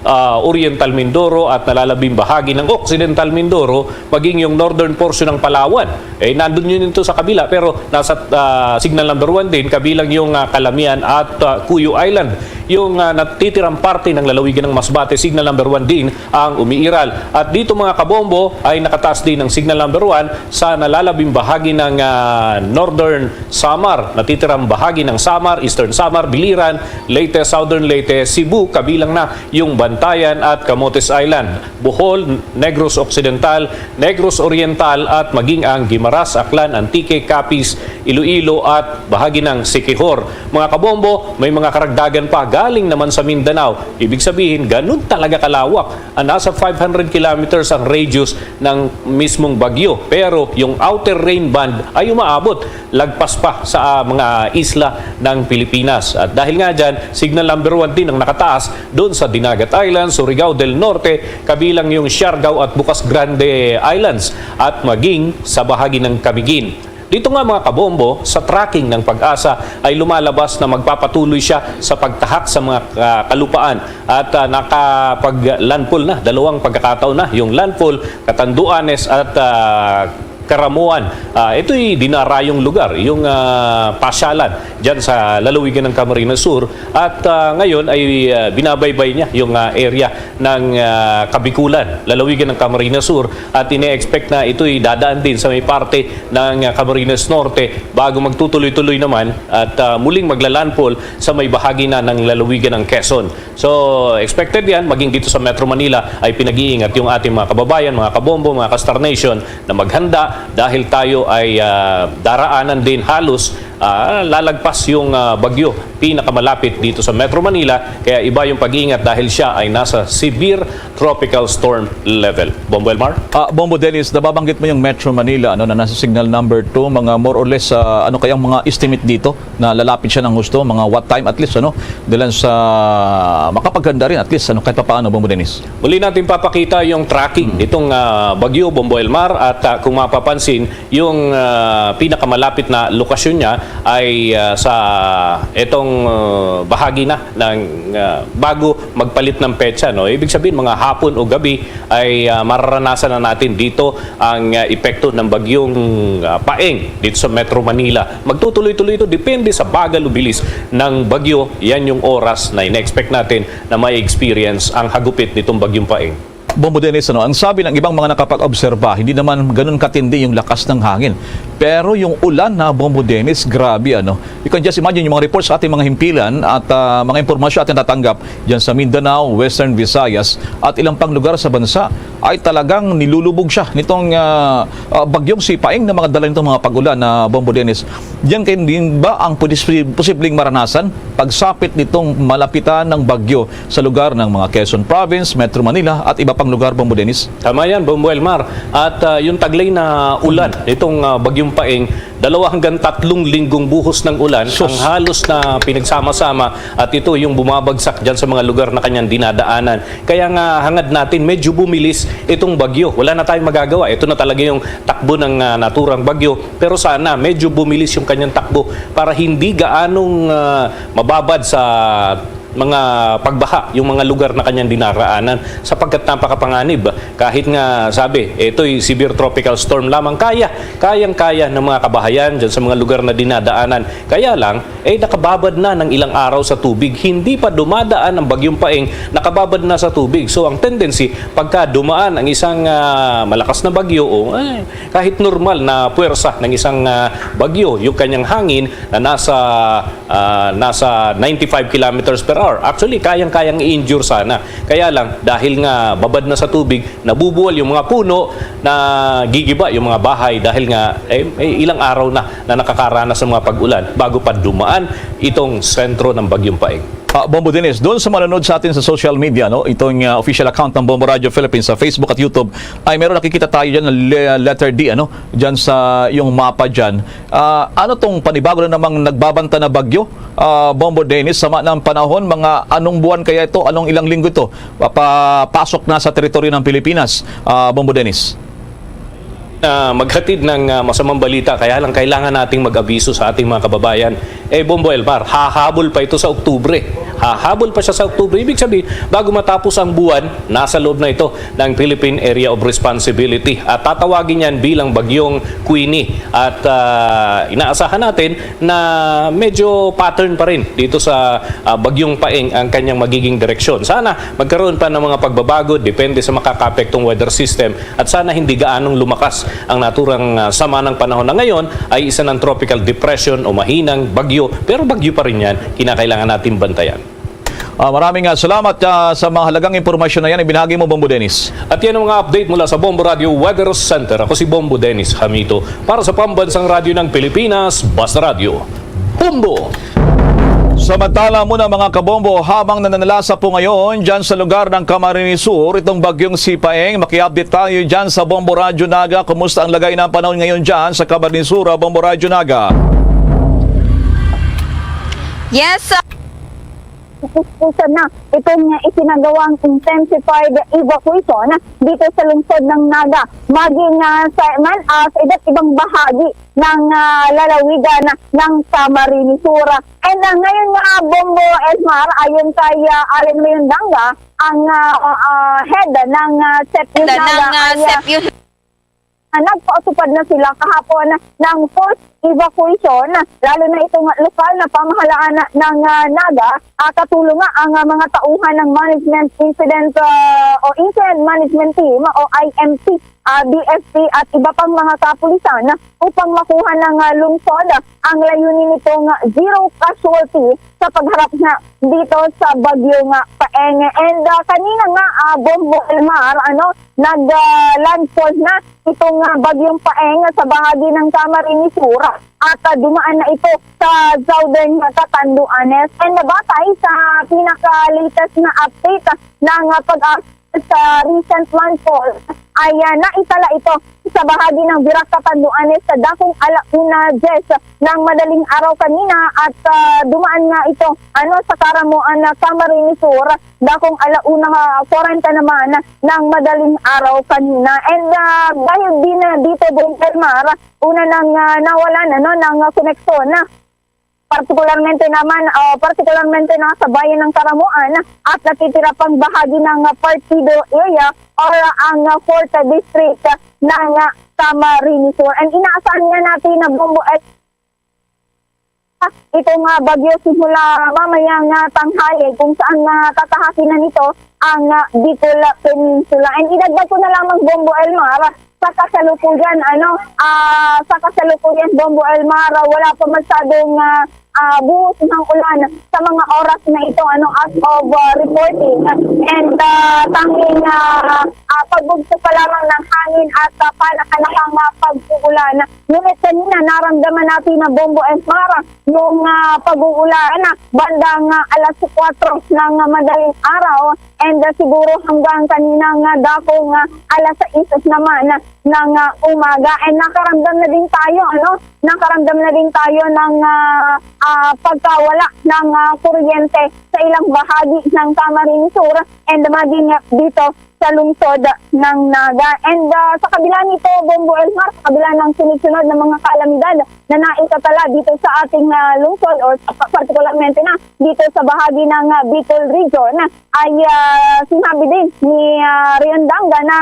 ah, Oriental Mindoro at nalalabing bahagi ng Occidental Mindoro, maging yung northern portion ng Palawan. Eh, nandun yun ito sa kabila, pero nasa, ah, signal number one din, kabilang yung, ah, Calamian at, ah, Cuyo Island. Yung, ah, natitirang parte ng lalawigan ng Masbate, signal number one din ang umiiral. At dito, mga kabombo, ay nakataas din ang signal number one sa nalalabing bahagi ng, ah, northern Samar, natitirang bahagi ng Samar, Eastern Samar, Biliran, Leyte, Southern Leyte, Cebu, kabilang na yung Bantayan at Camotes Island, Bohol, Negros Occidental, Negros Oriental, at maging ang Guimaras, Aklan, Antique, Capiz, Iloilo, at bahagi ng Siquijor. Mga kabombo, may mga karagdagan pa galing naman sa Mindanao. Ibig sabihin, ganun talaga kalawak. Ah, nasa five hundred kilometers ang radius ng mismong bagyo. Pero yung outer rain band ay umaabot lagpas pa sa, ah, mga isla ng Pilipinas. At dahil nga dyan, signal number one din ang nakataas doon sa Dinagat Islands, Surigao del Norte, kabilang yung Siargao at Bucas Grande Islands, at maging sa bahagi ng Camiguin. Dito nga, mga kabombo, sa tracking ng PAGASA ay lumalabas na magpapatuloy siya sa pagtahak sa mga, ah, kalupaan at, ah, nakapag-landfall na, dalawang pagkakataon na, yung landfall, Catanduanes at, ah, Karamuan. Ah, ito'y dinarayong lugar, yung, ah, pasyalan dyan sa lalawigan ng Camarines Sur. At, ah, ngayon ay, ah, binabaybay niya yung, ah, area ng, ah, Kabikulan, lalawigan ng Camarines Sur. At ine-expect na ito'y dadaan din sa may parte ng, ah, Camarines Norte bago magtutuloy-tuloy naman at, ah, muling maglalandfall sa may bahagi na ng lalawigan ng Quezon. So, expected yan, maging dito sa Metro Manila ay pinag-iingat yung ating mga kababayan, mga kabombo, mga ka-Star Nation na maghanda dahil tayo ay, ah, daraanan din halos, ah, lalagpas yung, ah, bagyo pinakamalapit dito sa Metro Manila. Kaya iba yung pag-iingat dahil siya ay nasa severe tropical storm level. Bombo Elmar? Ah, Bombo Dennis, nababanggit mo yung Metro Manila, ano, na nasa signal number two, mga more or less, ah, ano kayang mga estimate dito na lalapit siya ng husto, mga what time at least, ano, dalan sa makapaghanda rin at least, ano, kahit papaano, Bombo Dennis? Muli natin papakita yung tracking nitong, ah, bagyo, Bombo Elmar, at, ah, kung mapapansin, yung, ah, pinakamalapit na lokasyon niya ay, ah, sa itong, ah, bahagi na ng, ah, bago magpalit ng petsa, no? Ibig sabihin, mga hapon o gabi ay, ah, mararanasan na natin dito ang, ah, epekto ng bagyong, ah, Paeng dito sa Metro Manila. Magtutuloy-tuloy ito, depende sa bagal o bilis ng bagyo. Yan yung oras na ina-expect natin na may experience ang hagupit nitong bagyong Paeng. Bombo Dennis, ano, ang sabi ng ibang mga nakapag-obserba, hindi naman ganun katindi yung lakas ng hangin. Pero yung ulan na, Bombo Dennis, grabe, ano. You can just imagine yung mga reports sa ating mga himpilan at, ah, mga impormasyon ating natanggap dyan sa Mindanao, Western Visayas, at ilang pang lugar sa bansa ay talagang nilulubog siya nitong, ah, ah, bagyong Sipaing na mga dala nitong mga pag-ulan na, Bombo Dennis. Diyan kayo din ba ang pwede, posibleng maranasan pagsapit nitong malapitan ng bagyo sa lugar ng mga Quezon Province, Metro Manila at iba pang lugar, Bombo Dennis? Tama yan, Bombo Elmar. At, ah, yung taglay na ulan nitong, ah, bagyong Paeng, dalawa hanggang tatlong linggong buhos ng ulan Sus. ang halos na pinagsama-sama, at ito yung bumabagsak dyan sa mga lugar na kanyang dinadaanan. Kaya nga hangad natin, medyo bumilis itong bagyo. Wala na tayong magagawa. Ito na talaga yung takbo ng, ah, naturang bagyo. Pero sana medyo bumilis yung kanyang takbo para hindi gaanong, ah, mababad sa mga pagbaha yung mga lugar na kanyang dinaraanan, sapagkat napakapanganib. Kahit nga, sabi, ito'y severe tropical storm lamang, kaya, kayang-kaya ng mga kabahayan dyan sa mga lugar na dinadaanan. Kaya lang, eh, nakababad na ng ilang araw sa tubig. Hindi pa dumadaan ang bagyong Paeng, nakababad na sa tubig. So, ang tendency, pagka dumaan ang isang, ah, malakas na bagyo, o, eh, kahit normal na puwersa ng isang, ah, bagyo, yung kanyang hangin na nasa, ah, nasa ninety-five kilometers per hour. Actually, kayang-kayang i-endure sana. Kaya lang, dahil nga babad na sa tubig, nabubuwal yung mga puno, nagigiba yung mga bahay dahil nga, eh, eh, ilang araw na na nakakaranas ng mga pag-ulan bago pa dumaan itong sentro ng Bagyong Paeng. Ah, Bombo Dennis, doon sa manonood sa atin sa social media, no, itong, ah, official account ng Bombo Radio Philippines sa Facebook at YouTube, ay meron nakikita tayo dyan na le-, letter D, ano, dyan sa yung mapa dyan. Ah, ano tong panibago na namang nagbabanta na bagyo? Ah, Bombo Dennis, sama ng panahon, mga anong buwan kaya ito? Anong ilang linggo ito? Papapasok na sa teritoryo ng Pilipinas, ah, Bombo Dennis? Na maghatid ng, ah, masamang balita, kaya lang kailangan nating mag-abiso sa ating mga kababayan. Eh, Bombo Elmar, hahabol pa ito sa Oktubre. Hahabol pa siya sa Oktubre. Ibig sabihin, bago matapos ang buwan, nasa loob na ito ng Philippine Area of Responsibility. At tatawagin yan bilang Bagyong Queenie. At, ah, inaasahan natin na medyo pattern pa rin dito sa, ah, Bagyong Paeng ang kanyang magiging direksyon. Sana magkaroon pa ng mga pagbabago, depende sa makakapektong weather system, at sana hindi gaanong lumakas ang naturang, ah, sama ng panahon na ngayon ay isa ng tropical depression o mahinang bagyo, pero bagyo pa rin yan, kinakailangan natin bantayan. Ah, maraming, ah, salamat, ah, sa mga halagang impormasyon na yan. Ibinahagi mo, Bombo Dennis. At yan ang mga update mula sa Bombo Radio Weather Center. Ako si Bombo Dennis Hamito para sa Pambansang Radyo ng Pilipinas, Basta Radyo. Bombo! Samantala muna, mga kabombo, habang nananalasa po ngayon dyan sa lugar ng Camarines Sur, itong bagyong Sipaeng, maki-update tayo dyan sa Bombo Radyo Naga. Kumusta ang lagay ng panahon ngayon dyan sa Camarines Sur, ah, Bombo Radyo Naga? Yes, sir. Puspusan na itong isinagawang intensified evacuation dito sa lungsod ng Naga, maging, ah, sa man, ah, sa iba't ibang bahagi ng, ah, lalawigan ng Camarines Sur. And, ah, ngayon nga, ah, Bombo Esmar, ayon kay, ah, Allen Mayundanga, ang, ah, ah, head ng, ah, SEPU Naga, ay, ah, nagpautupad na sila kahapon ng forced evacuation, lalo na ito nga lokal na pamahalaan ng, ah, Naga, ah, katulong nga ang, ah, mga tauhan ng Management Incident, ah, o Incident Management Team o I M T, ah, B S P at iba pang mga kapulisan upang makuha ng, ah, lungsod. Ang layunin nito nga zero casualty sa pagharap nga dito sa bagyo nga Paeng. And, ah, kanina nga, ah, Bombo Elmar, ano, nag, ah, landfall na itong, ah, bagyong Paeng sa bahagi ng Camarines Sur at, ah, dumaan na ito sa southern Catanduanes. And batay sa pinaka-latest na update ng, ah, pag-asa sa recent landfall ay, ah, naitala ito sa bahagi ng Virac, Catanduanes sa dakong ala una diyes ng madaling araw kanina at, ah, dumaan nga ito, ano, sa Caramoan, ah, Camarines Sur, dakong ala una nga kwarenta naman ng madaling araw kanina. And, ah, dahil din, ah, dito, Bombo Elmar, una nang, ah, nawalan, ano, ng, ah, koneksyon na partikularmente naman, ah, partikularmente na sa bayan ng Caramoan at natitira pang bahagi ng, ah, Partido area or, ah, ang, ah, fourth district ng, ah, Camarines Sur. And inaasahan nga natin na Bombo Elmar, ito nga bagyo simula mamaya nga tanghali kung saan nga tatahakin na nito ang, ah, Bicol Peninsula. And idagdag ko na lamang, Bombo Elmar, sa kasalukuyan, ano, ah, sa kasalukuyan, Bombo Elmar, ah, wala pa masyadong, ah, ah, buhos ng ulan sa mga oras na ito, ano, as of, ah, reporting. And, ah, tanging, ah, ah, pagbugso pa lamang ng hangin at, ah, panakanakang, ah, pag-uulan. Ngunit kanina, naramdaman natin na, Bombo Elmar, yung, ah, pag-uulan, ah, bandang, ah, alas kuwatro ng, ah, madaling araw. And, ah, siguro hanggang kanina nga dako nga alas sais naman ng, ah, umaga. And nakaramdam na din tayo, ano? Nakaramdam na din tayo ng, ah, ah, pagkawala ng, ah, kuryente sa ilang bahagi ng Camarines Sur and maging dito sa lungsod ng Naga. And, ah, sa kabila nito, Bombo Elmar, sa kabila ng sunod-sunod na mga kalamidad na naitatala dito sa ating, ah, lungsod or sa, particularmente na dito sa bahagi ng, ah, Bicol Region, ay, ah, sinabi din ni, ah, Riondanga na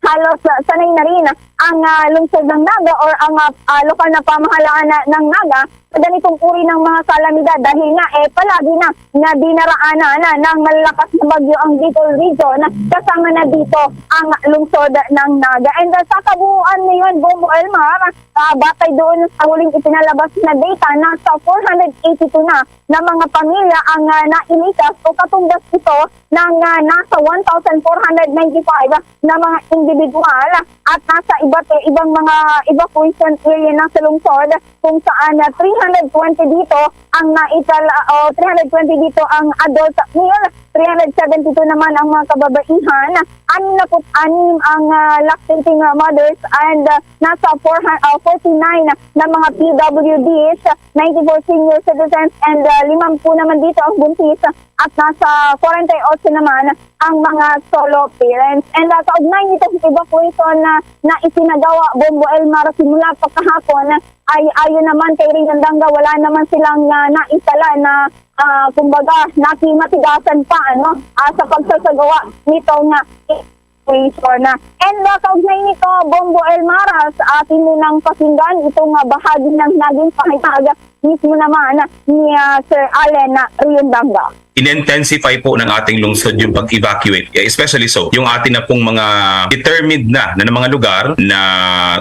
halos, ah, sanay na rin ang, ah, lungsod ng Naga or ang, ah, ah, lokal na pamahalaan na, ng Naga sa ganitong uri ng mga kalamidad dahil nga, eh, palagi na nga dinaraanan na ng malalakas na bagyo ang Bicol Region, kasama na dito ang lungsod ng Naga. And, ah, sa kabuuan ngayon, Bombo Elmar, ah, batay doon sa huling ipinalabas na data, nasa four hundred eighty-two na na mga pamilya ang, ah, nailikas o katumbas ito ng, ah, nasa one thousand four hundred ninety-five na mga individual at nasa iba't ibang mga evacuation area na sa lungsod, kung saan, ah, three hundred twenty dito ang naitala, o three hundred twenty dito ang adult male, three hundred seventy-two naman ang mga kababaihan, anim na put anim ang, ah, lactating, ah, mothers, and, ah, nasa four hundred, ah, forty-nine na mga P W Ds, ninety-four senior citizens, and, ah, limampu naman dito ang buntis, at nasa forty-eight naman ang mga solo parents. And, ah, kaugnay nitong evacuation na, na isinagawa, Bombo Elmar, simula pa kahapon, ay ayon naman kay Riondanga, wala naman silang, ah, naitala na, ah, kumbaga, nakimatigasan pa, ano, ah, sa pagsasagawa nito nga evacuation. And, ah, kaugnay nito, Bombo Elmar, sa atin mo nang pakinggan, ito nga bahagi ng naging pahayag mismo naman ni, ah, Sir Allen Riondanga. In-intensify po ng ating lungsod yung pag-evacuate, eh, especially so, yung atin na pong mga determined na, na, na mga lugar na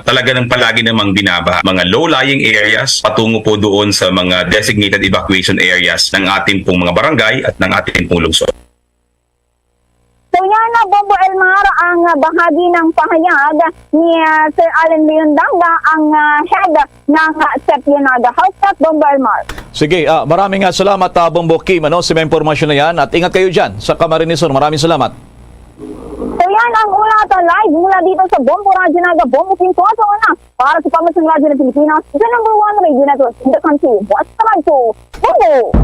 talaga nang palagi namang binaba, mga low-lying areas, patungo po doon sa mga designated evacuation areas ng ating pong mga barangay at ng ating pong lungsod. So yan na, Bombo Elmar, ang, ah, bahagi ng pahayag ni, ah, Sir Allen Riondanga, ang, ah, head ng, ah, Sepio Naga. House Cat, Bombo Elmar. Sige, ah, maraming, ah, salamat, ah, Bombo Kim, ano, sa mga impormasyon na yan. At ingat kayo dyan sa Camarines Sur. Maraming salamat. So yan ang ulat, ah, live mula dito sa Bombo Radyo Naga, Bombo Kim, sa una. Para sa Pamasan Radyo ng Pilipinas, the number one radio network in the country. Basta Radyo, Bombo!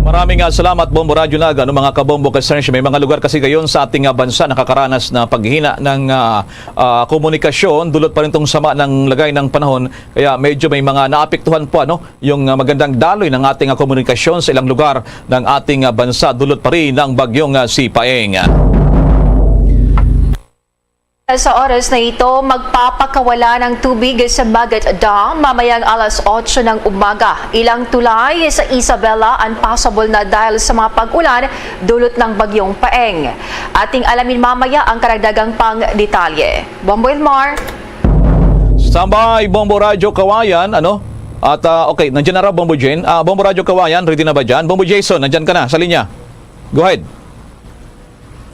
Maraming, ah, salamat, Bombo Radyo Naga. Ano, mga kabombo, ka-Serge, may mga lugar kasi ngayon sa ating, ah, bansa nakakaranas na paghina ng, ah, ah, komunikasyon, dulot pa rin tong sama ng lagay ng panahon. Kaya medyo may mga naapektuhan po, ano, yung, ah, magandang daloy ng ating, ah, komunikasyon sa ilang lugar ng ating, ah, bansa, dulot pa rin ng bagyong, ah, si Paeng. Sa oras na ito, magpapakawala ng tubig sa Magat Dam mamayang alas otso ng umaga. Ilang tulay sa Isabela unpassable na dahil sa mga pag-ulan dulot ng Bagyong Paeng. Ating alamin mamaya ang karagdagang pang detalye. Bombo Elmar. Standby, Bombo Radyo Kawayan, ano? At ah, okay, nandiyan na raw Bombo Jane. Ah, Bombo Radyo Kawayan, ready na ba dyan? Bombo Jason, nandiyan ka na sa linya. Go ahead.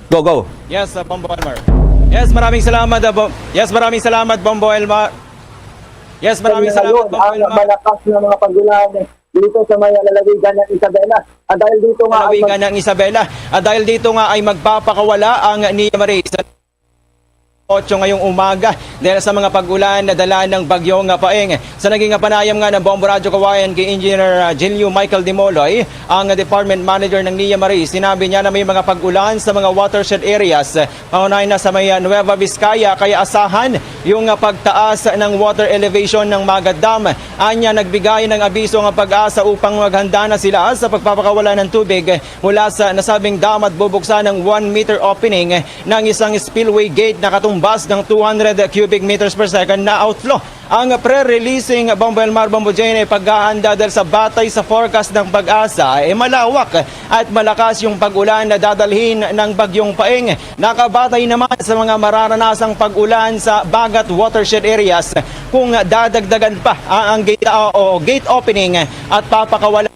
Go, go. Yes, uh, Bombo Elmar. Yes, maraming salamat, uh, Bom- Yes, maraming salamat, Bombo Elmar. Yes, maraming salamat, Ngayon, Bombo ang Elmar. malakas na mga pag-ulan dito sa may lalawigan ng Isabela. At dahil dito nga ay Lalawigan ng Isabela. At dahil dito nga ay magpapakawala ang Nia Marie sa otso ngayong umaga dahil sa mga pag-ulan na dala ng bagyong Paeng. Sa naging panayam nga ng Bombo Radyo Kawayan kay Engineer uh, Jilio Michael Dimoloy, ang department manager ng Nia Marie, sinabi niya na may mga pag-ulan sa mga watershed areas, pangunay na sa may uh, Nueva Vizcaya, kaya asahan yung uh, pagtaas ng water elevation ng Magat Dam. Anya, nagbigay ng abiso ang PAGASA upang maghanda na sila sa pagpapakawala ng tubig mula sa nasabing dam at bubuksan ng one meter opening ng isang spillway gate na katumbas ng two hundred cubic meters per second na outflow. Ang pre-releasing Bombo Elmar, Bombo Jane ay paghahanda dahil sa batay sa forecast ng PAGASA ay malawak at malakas yung pag-ulan na dadalhin ng Bagyong Paeng. Nakabatay naman sa mga mararanasang pag-ulan sa Bagat watershed areas kung dadagdagan pa ang, ang gate, o gate opening at papakawala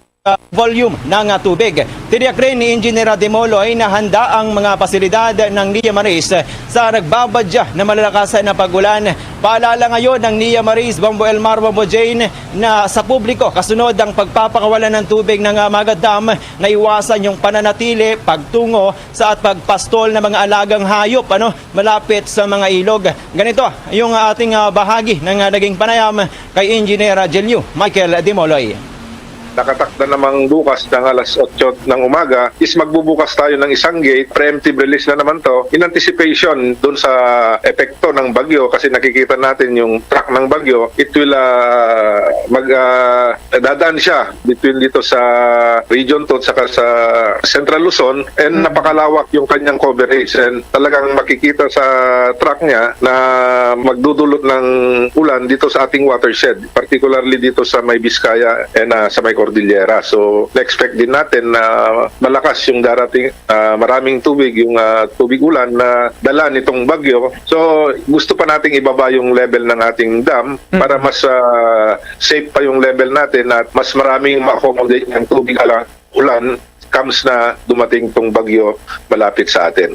volume ng ah, tubig. Tiniyak rin ni Engineer Demoloy na handa ang mga pasilidad ng Nia Maris sa nagbabadya na malalakas na pag-ulan. Paalala ngayon ng Nia Maris, Bombo Elmar, Bombo Jane, na sa publiko kasunod ang pagpapakawalan ng tubig ng ah, Magat Dam na iwasan yung pananatili, pagtungo sa at pagpastol ng mga alagang hayop ano malapit sa mga ilog. Ganito yung ating ah, bahagi ng ah, naging panayam kay Engineer Jelio Michael Demoloy. Nakatakda namang bukas ng alas otso ng umaga is magbubukas tayo ng isang gate, preemptive release na naman to, in anticipation dun sa epekto ng bagyo kasi nakikita natin yung track ng bagyo, it will uh, mag uh, dadaan siya between dito sa Region two at saka sa Central Luzon and napakalawak yung kanyang coverage and talagang makikita sa track niya na magdudulot ng ulan dito sa ating watershed, particularly dito sa may Vizcaya and ah, sa may Cordillera. So, na-expect din natin na malakas yung darating, ah, maraming tubig, yung ah, tubig ulan na dala nitong bagyo. So, gusto pa nating ibaba yung level ng ating dam para mas ah, safe pa yung level natin at mas maraming ma-accommodate ng tubig alang ulan comes na dumating tong bagyo malapit sa atin.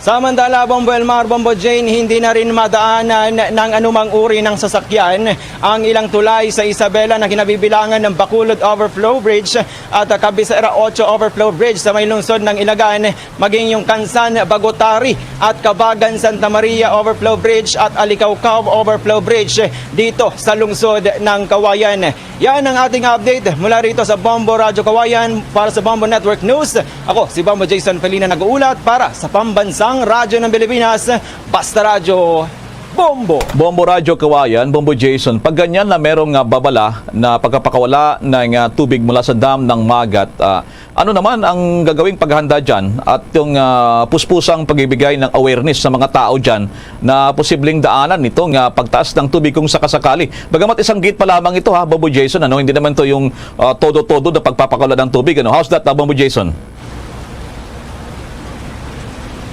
Samantala, Bombo Elmar, Bombo Jane, hindi na rin madaanan ng anumang uri ng sasakyan ang ilang tulay sa Isabela na kinabibilangan ng Bacolod Overflow Bridge at Cabecera Ocho Overflow Bridge sa may lungsod ng Ilagan, maging yung Kansan, Bagotari at Kabagan, Santa Maria Overflow Bridge at Alicaucao Overflow Bridge dito sa lungsod ng Kawayan. Yan ang ating update mula rito sa Bombo Radyo Kawayan. Para sa Bombo Network News, ako si Bombo Jason Felina nag-uulat para sa Pambansang Radyo ng Pilipinas, Basta Radyo, Bombo! Bombo Radyo Kawayan, Bombo Jason, pag ganyan na merong ah, babala na pagkapakawala ng ah, tubig mula sa dam ng Magat, ah, ano naman ang gagawing paghanda dyan at yung ah, puspusang pagibigay ng awareness sa mga tao dyan na posibleng daanan nitong ah, pagtaas ng tubig kung sakasakali? Bagamat isang gate pa lamang ito ha, Bombo Jason, ano, hindi naman to yung ah, todo-todo na pagpapakawala ng tubig. Ano? How's that, ah, Bombo Jason?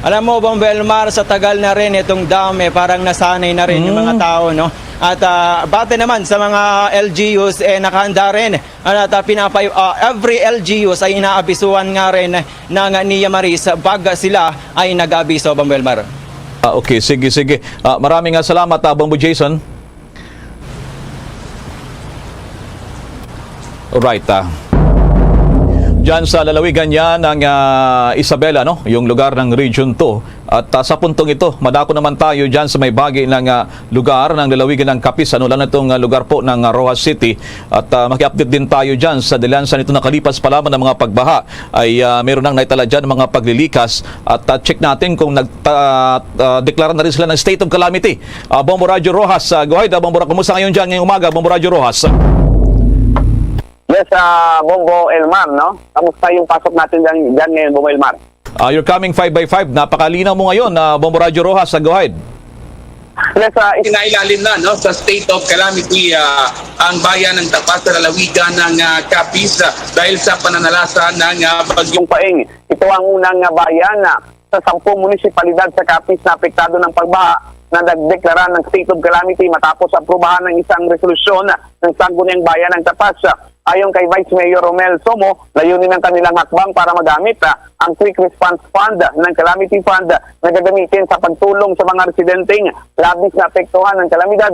Alam mo, Bombo Elmar, sa tagal na rin itong dam, eh, parang nasanay na rin yung mga tao, no? At ah, bate naman sa mga L G Us, eh, nakahanda rin. Ano, at ah, pinapay, ah, every L G Us ay inaabisuhan nga rin ng Nia Maris pag sila ay nag-aabiso, Bombo Elmar. Ah, okay, sige, sige. Ah, maraming nga salamat, ah, Bombo Jason. Alright, ah. Diyan sa lalawigan niya ng ah, Isabela, no? Yung lugar ng Region two. At ah, sa puntong ito, madako naman tayo diyan sa may bahagi ng ah, lugar ng lalawigan ng Capiz, ano, lalo na itong ah, lugar po ng ah, Roxas City. At ah, maki-update din tayo diyan sa dahilan sa nito nakalipas pa lamang ng mga pagbaha ay ah, meron nang naitala diyan mga paglilikas. At ah, check natin kung nagta-, ah, deklara na rin sila ng state of calamity. Ah, Bombo Radyo Roxas, ah, go ahead, ah, Bombo Ra-, kumusta ngayon diyan ngayong umaga, Bombo Radyo Roxas? Yes, ah, Bombo Elmar, no? Kamusta yung pasok natin dyan, dyan ngayon, Bombo Elmar? Ah, you're coming five by five. Napakalinaw mo ngayon, ah, Bombo Radyo Rojas. Go ahead. Yes, uh, Kinailalim na, no, sa state of calamity, ah, ang bayan ng Tapas sa lalawigan ng, ah, Capiz, ah, dahil sa pananalasa ng, ah, bagyong Paeng. Ito ang unang, ah, bayan, ah, sa sampung munisipalidad sa Capiz na apektado ng pagbaha na nagdeklara ng state of calamity matapos aprubahan ng isang resolusyon ng Sangguniang Bayan ng Tapas. Ayon kay Vice Mayor Romel Somo, layunin ng kanilang hakbang para magamit, ah, ang Quick Response Fund ng Calamity Fund na gagamitin sa pagtulong sa mga residenteng labis na apektuhan ng kalamidad.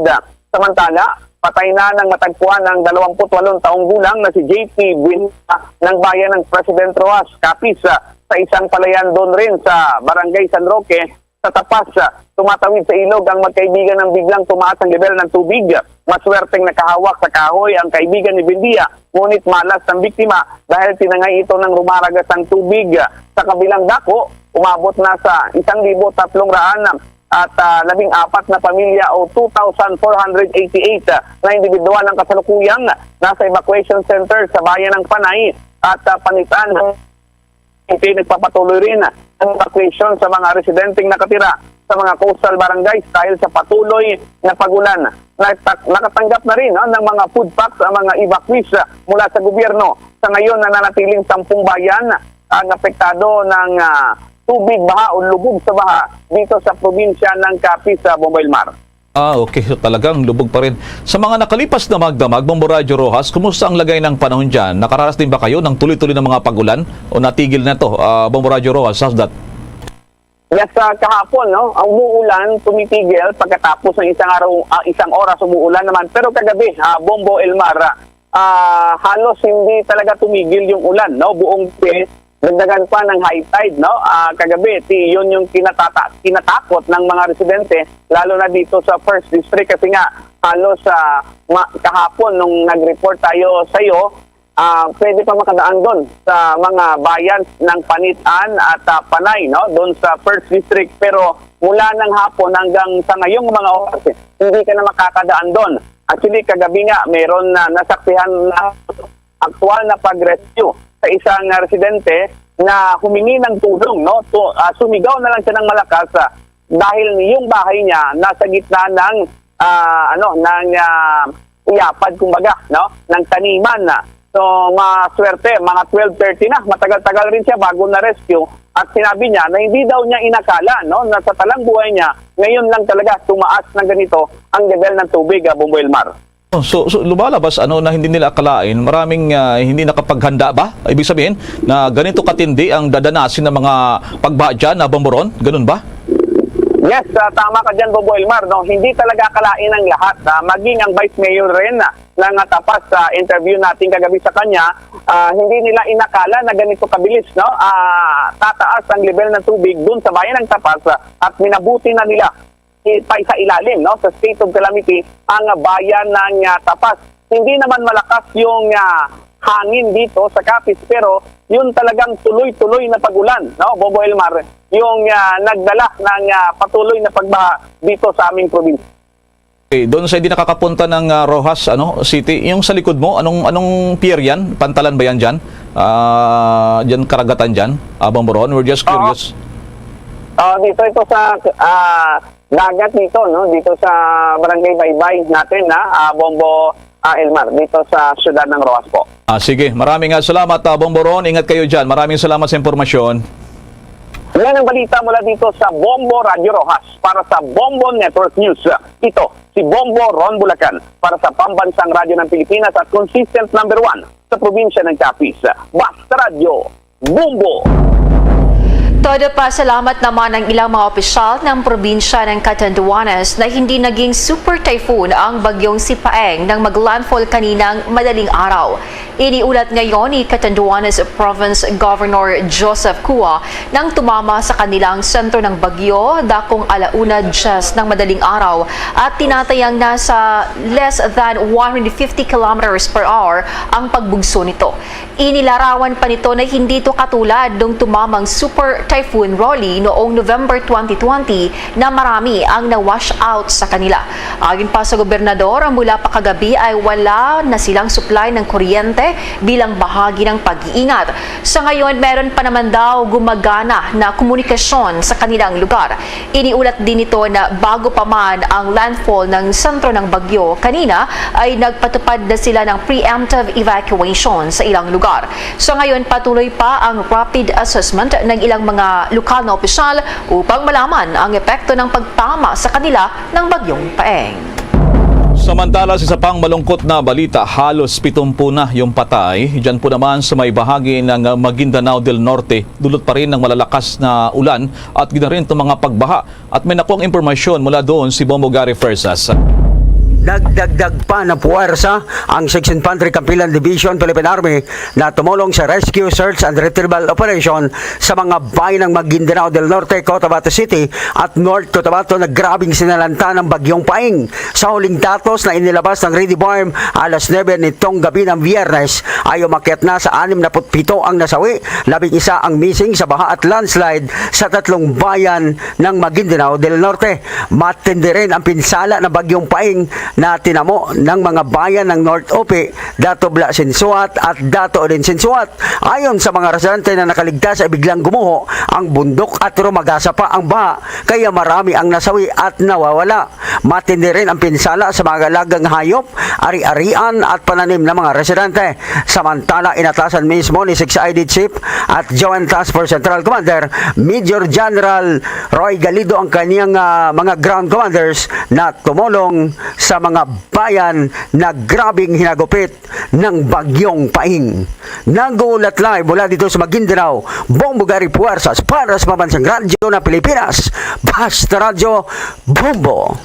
Samantala, patay na ng matagpuan ang dalawampu't walong taong gulang na si J P Buendia ng bayan ng President Rojas, Capiz, ah, sa isang palayan doon rin sa Barangay San Roque, sa Tapas. Ah, tumatawid sa ilog ang magkaibigan ng biglang tumaas ang level ng tubig. Maswerteng nakahawak sa kahoy ang kaibigan ni Buendia, ngunit malas ang biktima dahil tinangay ito ng rumaragas ang tubig. Sa kabilang dako, umabot na sa isang libo tatlong raan at, ah, labing apat na pamilya o two thousand four hundred eighty-eight na individual ang kasalukuyang nasa evacuation center sa bayan ng Panay at, ah, Panitan. Nagpapatuloy rin ang evacuation sa mga residenteng nakatira sa mga coastal barangays dahil sa patuloy na pag-ulan. Nata- nakatanggap na rin, no, ng mga food packs ang mga evacuees, ah, mula sa gobyerno. Sa ngayon, nananatiling sampung bayan ang apektado ng, ah, tubig baha o lubog sa baha dito sa probinsya ng Capiz, sa Bombo Elmar. Ah, okay. So, talagang lubog pa rin. Sa mga nakalipas na magdamag, Bombo Radyo Rojas, kumusta ang lagay ng panahon dyan? Nakaranas din ba kayo ng tuloy-tuloy na mga pag-ulan? O natigil na to, ah, Bombo Radyo Rojas? How's that? Yes, sa kahapon, no, ang umuulan tumitigil pagkatapos ng isang araw, ah, isang oras umuulan naman. Pero kagabi, ah, Bombo Elmar, ah, halos hindi talaga tumigil yung ulan, no? Buong gabi, dagdagan pa ng high tide, no? Ah, kagabi, ti, yun yung kinatata, kinatakot ng mga residente, lalo na dito sa First District kasi nga halos, ah, ma, kahapon nung nag-report tayo sa iyo, ah, pwede pa makadaan doon sa mga bayan ng Panitan at, ah, Panay, no? Doon sa First District. Pero mula ng hapon hanggang sa ngayong mga oras, eh, hindi ka na makakadaan doon. Actually, kagabi nga, meron na nasaksihan na aktual na pag-rescue sa isang, ah, residente na humingi ng tulong, no? To, ah, sumigaw na lang siya ng malakas, ah, dahil yung bahay niya nasa gitna ng, ah, ano, ng, ah, iyapad, kumbaga, no, ng taniman. So, maswerte, mga twelve thirty na, matagal-tagal rin siya bago na-rescue. At sinabi niya na hindi daw niya inakala, no, na sa talang buhay niya, ngayon lang talaga tumaas ng ganito ang level ng tubig, ah, Bombo Elmar. Oh, so, so lumalabas, ano, na hindi nila akalain, maraming, ah, hindi nakapaghanda ba? Ibig sabihin na ganito katindi ang dadanasin ng mga pagbaha dyan, ah, Bombo Ron? Ganun ba? Yes, ah, tama ka dyan, Bombo Elmar, no? Hindi talaga akalain ang lahat, ah, maging ang Vice Mayor rin, ah, ng, ah, Tapas sa interview natin kagabi sa kanya, ah, hindi nila inakala na ganito kabilis, no? Ah, tataas ang level ng tubig dun sa bayan ng Tapas, ah, at minabuti na nila i, pa sa ilalim, no, sa state of calamity ang bayan ng, ah, Tapas. Hindi naman malakas yung, ah, hangin dito sa Capiz, pero yun talagang tuloy-tuloy na pag-ulan, no, Bombo Elmar, yung, ah, nagdala ng, ah, patuloy na pagbaha dito sa aming probinsya. Okay, doon sa hindi nakakapunta ng, ah, Roxas, ano, City, yung sa likod mo, anong, anong pier yan? Pantalan ba yan dyan? Ah, dyan, karagatan dyan? Abang Boron, we're just Oo. Curious. Ah, dito ito sa, ah, dagat dito, no? Dito sa Barangay Baybay natin, na, ah, Bombo, ah, Elmar, dito sa siyudad ng Roxas po. Ah, sige, maraming, ah, salamat, ah, Bombo Ron. Ingat kayo dyan. Maraming salamat sa impormasyon. Yan ang balita mula dito sa Bombo Radyo Roxas. Para sa Bombo Network News, ito si Bombo Ron Bulacan para sa Pambansang Radyo ng Pilipinas at consistent number one sa probinsya ng Capiz. Basta Radyo, Bombo! Todo pasalamat naman ang ilang mga opisyal ng probinsya ng Catanduanes na hindi naging super typhoon ang bagyong Sipaeng nang maglandfall kaninang madaling araw. Iniulat ngayon ni Catanduanes Province Governor Joseph Cua nang tumama sa kanilang sentro ng bagyo dakong alauna diyes ng madaling araw at tinatayang nasa less than one hundred fifty kilometers per hour ang pagbugso nito. Inilarawan pa nito na hindi ito katulad nung tumamang super Typhoon Rolly noong November twenty twenty na marami ang na-wash out sa kanila. Ayon pa sa gobernador, mula pa kagabi ay wala na silang supply ng kuryente bilang bahagi ng pag-iingat. Sa ngayon, meron pa naman daw gumagana na komunikasyon sa kanilang lugar. Iniulat din nito na bago pa man ang landfall ng sentro ng bagyo kanina, ay nagpatupad na sila ng preemptive evacuation sa ilang lugar. Sa ngayon, patuloy pa ang rapid assessment ng ilang mga lokal na opisyal upang malaman ang epekto ng pagtama sa kanila ng Bagyong Paeng. Samantala, sa isa pang malungkot na balita, halos pitumpu na yung patay. Diyan po naman sa may bahagi ng, uh, Maguindanao del Norte, dulot pa rin ng malalakas na ulan at ginarin itong mga pagbaha. At may nakuhang impormasyon mula doon si Bombo Gary Fuerzas. Nagdagdag pa ng puwersa ang Sixth Infantry Campilan Division, Philippine Army, na tumulong sa rescue, search, and retrieval operation sa mga bayan ng Maguindanao del Norte, Cotabato City, at North Cotabato na grabing sinalanta ng Bagyong Paeng. Sa huling datos na inilabas ng Ready Farm alas nuebe nitong gabi ng Biyernes, ay umakyat na sa anim na put pito ang nasawi, labing isa ang missing sa baha at landslide sa tatlong bayan ng Maguindanao del Norte. Matindi rin ang pinsala ng Bagyong Paeng na tinamo ng mga bayan ng North Ope, Dato Bla Sinsuat at Dato Odin Sinsuat. Ayon sa mga residente na nakaligtas, ay biglang gumuho ang bundok at rumagasa pa ang baha, kaya marami ang nasawi at nawawala. Matindi rin ang pinsala sa mga alagang hayop, ari-arian at pananim ng mga residente. Samantala, inatasan mismo ni Six I D Chief at Joint Task Force Central Commander Major General Roy Galido ang kaniyang, ah, mga ground commanders na tumulong sa mga bayan na grabing hinagupit ng Bagyong Paeng. Nag-uulat live mula dito sa Maguindanao, Bombo Gary Puersas para sa Pambansang Radyo na Pilipinas, Basta Radyo, Bombo.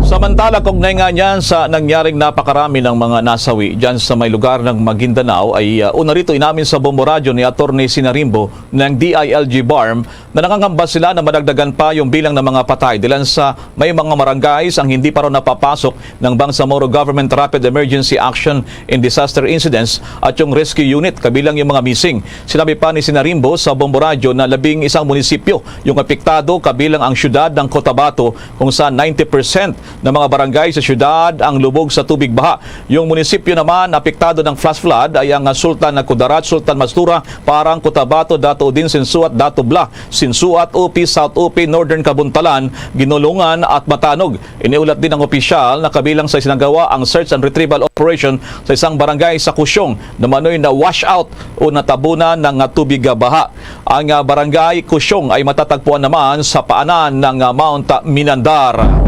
Samantala, kaugnay nga niyan sa nangyaring napakarami ng mga nasawi dyan sa may lugar ng Maguindanao, ay, uh, una rito inamin sa Bombo Radyo ni Attorney Sinarimbo ng D I L G BARMM na nangangamba sila na madagdagan pa yung bilang ng mga patay dilan sa may mga barangays ang hindi pa raw napapasok ng Bangsamoro Government Rapid Emergency Action and Disaster Incidents at yung Rescue Unit, kabilang yung mga missing. Sinabi pa ni Sinarimbo sa Bombo Radyo na labing isang munisipyo yung apektado, kabilang ang siyudad ng Cotabato, kung saan ninety percent ng mga barangay sa siyudad ang lubog sa tubig baha. Yung munisipyo naman apektado ng flash flood ay ang Sultan Kudarat, Sultan Mastura, Parang, Cotabato, Dato Odin, Sinsuat, Dato Bla, Sinsuat, Upi, South Upi, Northern Kabuntalan, Ginulungan at Matanog. Iniulat din ng opisyal na kabilang sa isinagawa ang search and retrieval operation sa isang barangay sa Kusyong na manoy na wash out o natabunan ng, ah, tubig, ah, baha. Ang, ah, barangay Kusyong ay matatagpuan naman sa paanan ng, ah, Mount Minandar.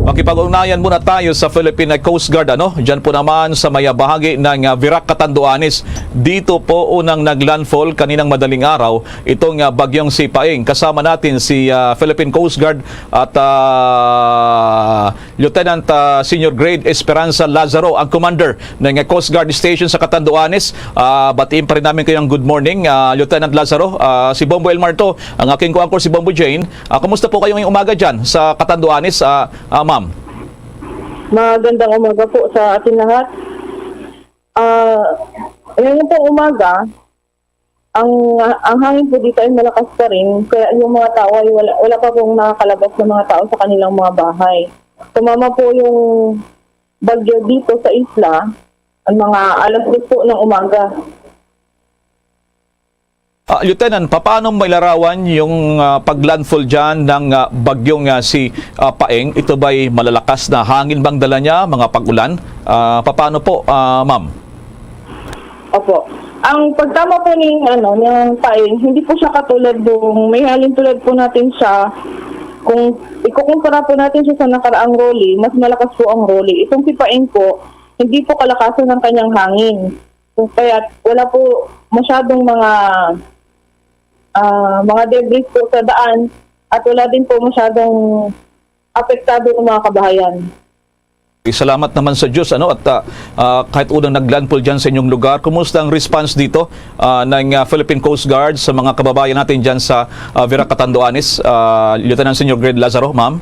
Makipag-ugnayan muna tayo sa Philippine Coast Guard, ano? Diyan po naman sa may, ah, bahagi ng, ah, Virac, Catanduanes. Dito po unang naglandfall kaninang madaling araw itong, ah, bagyong si Paeng. Kasama natin si, ah, Philippine Coast Guard at, ah, Lieutenant, ah, Senior Grade Esperanza Lazaro, ang commander ng Coast Guard Station sa Catanduanes. Ah, batiin pa rin namin kayo ng good morning, ah, Lieutenant Lazaro. Ah, si Bombo Elmar to, ang aking co-anchor si Bombo Jane. Ah, kumusta po kayo ngayong umaga dyan sa Catanduanes, ah, ah, ma'am? Magandang umaga po sa ating lahat. Ah, ngayon pong umaga, ang, ang hangin po dito ay malakas pa rin, kaya yung mga tao ay wala, wala pa pong nakakalabas ng mga tao sa kanilang mga bahay. Tumama po yung bagyo dito sa isla, ang mga alas dos po ng umaga. Ah, Lieutenant, papaano mo mailarawan yung, ah, paglandfall dyan ng, ah, bagyong, ah, si, ah, Paeng? Ito ba'y malalakas na hangin bang dala niya, mga pag-ulan? Ah, papaano po, ah, ma'am? Opo. Ang pagtama po ni, ano, ng Paeng, hindi po siya katulad nung may halin tulad po natin siya. Kung ikukumpara po natin siya sa nakaraang Rolly, mas malakas po ang Rolly. Itong si Paeng po, hindi po kalakasan ng kanyang hangin. Kaya wala po masyadong mga, ah, mga debris po sa daan at wala din po masyadong apektado ng mga kabahayan. Salamat naman sa Diyos, ano, at, ah, ah, kahit unang naglandfall dyan sa inyong lugar, kumusta ang response dito, ah, ng, ah, Philippine Coast Guard sa mga kababayan natin dyan sa, ah, Virac, Catanduanes, ah, Lieutenant Senior Grade Lazaro, ma'am?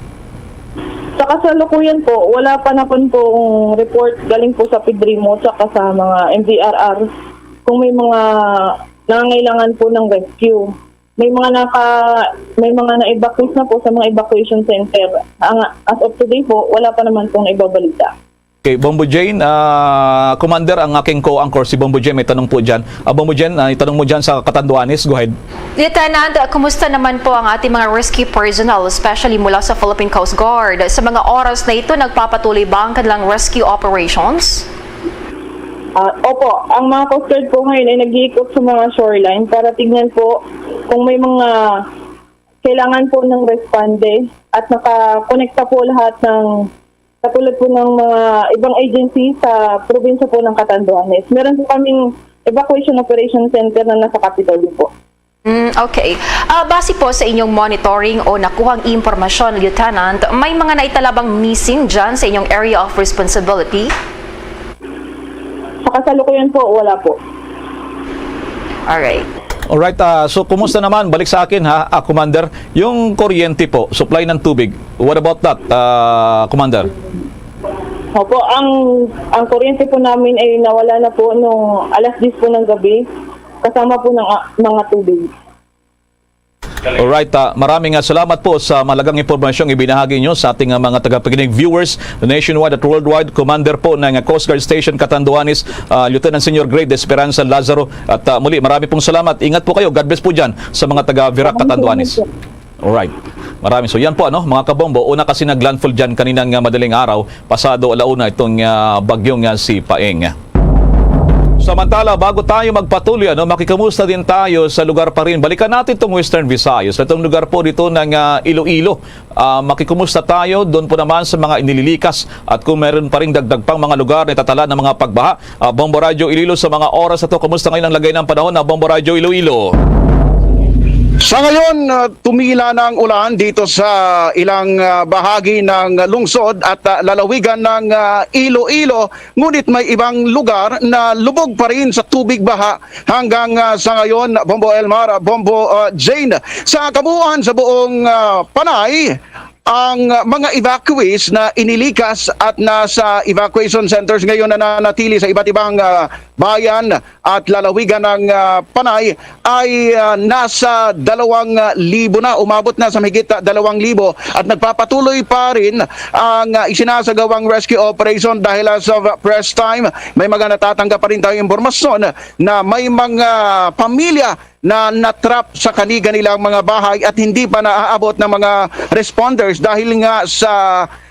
Sa kasalukuyan po, wala pa naman pong report galing po sa PDRMO at saka sa mga M V R R kung may mga nangangailangan po ng rescue. May mga naka, may mga na-evacuate na po sa mga evacuation center. Ang, as of today po, wala pa naman pong naibabalita. Okay, Bombo Jane, ah, Commander, ang aking co-anchor si Bombo Jane, may tanong po dyan. Ah, Bombo Jane, ah, itanong mo dyan sa Catanduanes, go ahead. Lieutenant, ah, kumusta naman po ang ating mga rescue personnel, especially mula sa Philippine Coast Guard? Sa mga oras na ito, nagpapatuloy ba ang kanilang rescue operations? Ah, opo, ang mga Coast Guard po ngayon ay nag-iikot sa mga shoreline para tignan po kung may mga kailangan po ng responde at nakakonekta po lahat ng katulad po ng mga ibang agency sa probinsya po ng Catanduanes. Meron po kaming evacuation operation center na nasa Capitolio po. Mm, okay. Ah, base po sa inyong monitoring o nakuhang impormasyon, Lieutenant, may mga naitala bang missing dyan sa inyong area of responsibility? Sa kasalukuyan po, wala po. Alright. Alright, ah, so kumusta naman? Balik sa akin ha, ah, Commander, yung kuryente po, supply ng tubig. What about that, ah, Commander? Opo, ang ang kuryente po namin ay nawala na po nung alas diyes po ng gabi, kasama po ng, ah, mga tubig. Alright, ah, maraming, ah, salamat po sa mahalagang impormasyong ibinahagi nyo sa ating, ah, mga tagapakinig, viewers nationwide at worldwide. Commander po ng, ah, Coast Guard Station Catanduanes, ah, Lieutenant Senior Grade Esperanza Lazaro. At, ah, muli, marami pong salamat. Ingat po kayo. God bless po dyan sa mga taga Virac, Catanduanes. Alright. Marami. So yan po, ano, mga kabombo, una kasi nag-landfall dyan kaninang, ah, madaling araw, pasado alauna itong, ah, bagyong, ah, si Paeng. Samantala, bago tayo magpatuloy, ano, makikamusta din tayo sa lugar pa rin. Balikan natin itong Western Visayas. Itong lugar po dito ng, ah, Iloilo. Ah, makikumusta tayo doon po naman sa mga inililikas at kung meron pa rin dagdag pang mga lugar na itatala ng mga pagbaha. Ah, Bombo Radyo Iloilo, sa mga oras na to, kumusta ngayon ang lagay ng panahon na Bombo Radyo Iloilo? Sa ngayon, ah, tumila na ang ulan dito sa ilang, ah, bahagi ng lungsod at, ah, lalawigan ng, ah, Iloilo, ngunit may ibang lugar na lubog pa rin sa tubig baha hanggang, ah, sa ngayon, Bombo Elmar, Bombo, ah, Jane. Sa kabuuan sa buong, ah, Panay, ang, ah, mga evacuees na inilikas at nasa evacuation centers ngayon na nanatili sa iba't ibang, ah, bayan at lalawigan ng, ah, Panay ay, ah, nasa dalawang libo na, umabot na sa mahigit, ah, dalawang libo at nagpapatuloy pa rin ang, ah, isinasagawang rescue operation dahil as of press time, may mga natatanggap pa rin tayong impormasyon na may mga pamilya na natrap sa kani-kanilang mga bahay at hindi pa naaabot ng mga responders dahil nga sa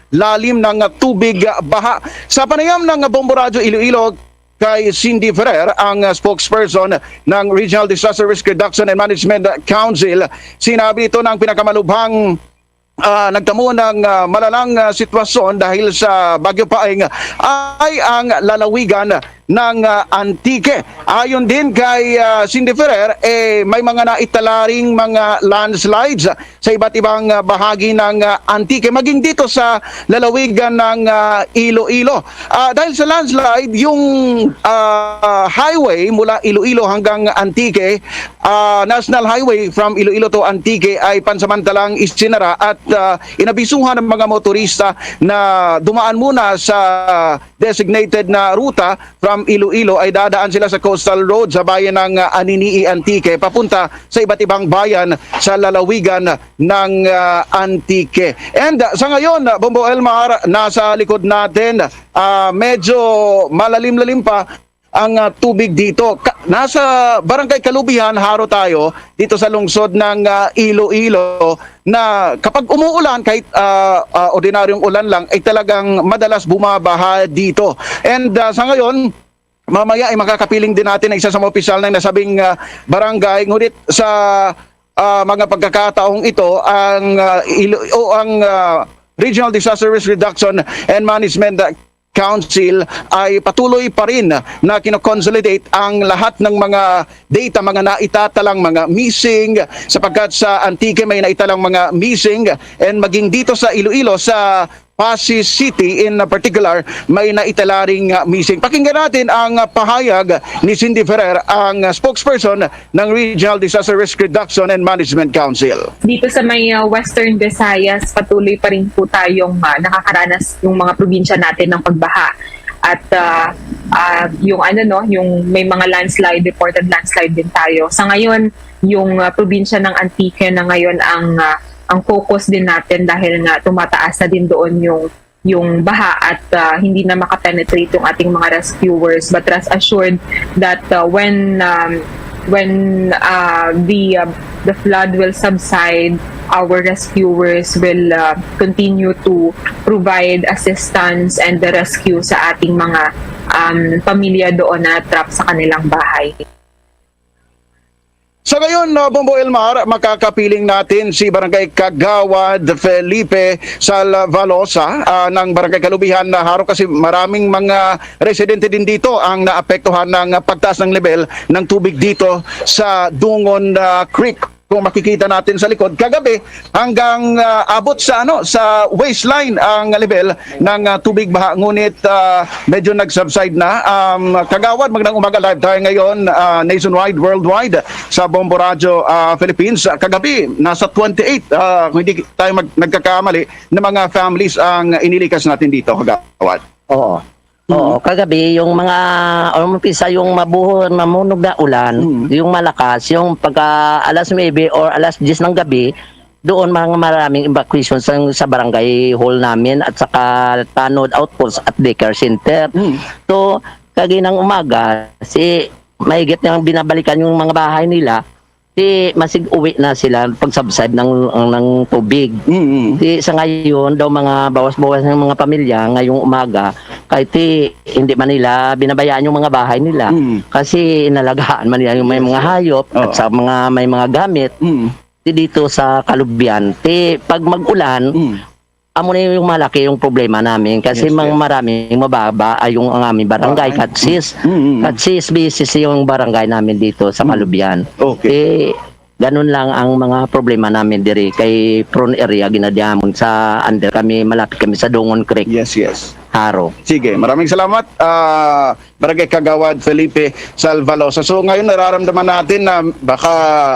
lalim ng tubig baha. Sa panayam ng Bombo Radyo Iloilo kay Cindy Ferrer, ang spokesperson ng Regional Disaster Risk Reduction and Management Council, sinabi nito na ang pinakamalubhang ah, nagtamo ng, ah, malalang, ah, sitwasyon dahil sa Bagyo Paeng ay ang lalawigan ng, ah, Antique. Ayon din kay, ah, Cindy Ferrer, eh, may mga naitala ring mga landslides sa iba't ibang, ah, bahagi ng, ah, Antique, maging dito sa lalawigan ng, ah, Iloilo. Ah, dahil sa landslide, yung, ah, highway mula Iloilo hanggang Antique, ah, National Highway from Iloilo to Antique ay pansamantalang isinara at, ah, inabisuhan ng mga motorista na dumaan muna sa designated na ruta from Iloilo ay dadaan sila sa coastal road sa bayan ng, ah, Anini-y, Antique, papunta sa iba't ibang bayan sa lalawigan ng, ah, Antique. And, ah, sa ngayon, ah, Bombo Elmar, nasa likod natin, ah, medyo malalim-lalim pa ang, ah, tubig dito. Ka-, nasa Barangay Kalubihan, Jaro tayo, dito sa lungsod ng, ah, Iloilo, na kapag umuulan, kahit, ah, ah, ordinaryong ulan lang, ay talagang madalas bumabaha dito. And, ah, sa ngayon, mamaya ay makakapiling din natin ang isa sa mga opisyal ng nasabing, ah, barangay. Ngunit sa, ah, mga pagkakataong ito, ang, ah, Ilo-, o ang, ah, Regional Disaster Risk Reduction and Management Council ay patuloy pa rin na kinoconsolidate ang lahat ng mga data, mga naitatalang mga missing, sapagkat sa Antique may naitalang mga missing, and maging dito sa Iloilo, sa Passi City in particular, may naitala ring, ah, missing. Pakinggan natin ang, ah, pahayag ni Cindy Ferrer, ang, ah, spokesperson ng Regional Disaster Risk Reduction and Management Council. Dito sa may, ah, Western Visayas, patuloy pa rin po tayong, ah, nakakaranas yung mga probinsya natin ng pagbaha. At, ah, ah, yung ano, no, yung may mga landslide, reported landslide din tayo. Sa ngayon, yung ah, probinsya ng Antique na ngayon ang ah, ang focus din natin dahil nga tumataas na din doon yung yung baha at ah, hindi na makapenetrate yung ating mga rescuers. But rest assured that uh, when um, when uh, the uh, the flood will subside, our rescuers will uh, continue to provide assistance and the rescue sa ating mga um, pamilya doon na trap sa kanilang bahay. Sa ngayon, uh, Bombo Elmar, makakapiling natin si Barangay Kagawad Felipe Salvalosa uh, ng Barangay Kalubihan na Haro kasi maraming mga residente din dito ang naapektuhan ng pagtaas ng level ng tubig dito sa Dungon uh, Creek. Kung makikita natin sa likod, kagabi hanggang uh, abot sa ano sa waistline ang level ng uh, tubig baha, ngunit uh, medyo nag-subside na. Um, kagawad, magandang umaga, live tayo ngayon uh, nationwide, worldwide sa Bombo Radyo uh, Philippines. Uh, kagabi, nasa twenty-eight, uh, kung hindi tayo mag- nagkakamali, na mga families ang inilikas natin dito, kagawad. Oo. Oo, kagabi yung mga umpisa yung mabuhon, mamunog na ulan, Mm. yung malakas, yung pagka alas nuebe or alas diyes ng gabi, doon mga maraming evacuation sa, sa barangay hall namin at saka Tanod Outpost at Daycare Center. Mm. So, kaginang umaga, si mahigit nang binabalikan yung mga bahay nila, si masig uwi na sila pag subside ng, ng tubig. Mm. Di sa ngayon daw mga bawas-bawas ng mga pamilya ngayong umaga, kahit di, hindi man nila binabayaan yung mga bahay nila. Mm. Kasi inalagaan man nila yung may mga hayop Oo. At sa mga may mga gamit. Mm. Di dito sa Kalubian, ti pag mag-ulan, Mm. amo na yung malaki yung problema namin kasi Yes, mang yes. maraming mababa ay yung ang aming barangay, Ay. Katsis. Mm, mm. Katsis, busy yung barangay namin dito sa Mm. Kalubian. Okay. Eh, ganun lang ang mga problema namin diri kay prone area ginadya namon sa under kami, malapit kami sa Dungon Creek, Yes, yes. Haro. Sige, maraming salamat. Ah, Barangay Kagawad Felipe Salvalosa. So ngayon nararamdaman natin na baka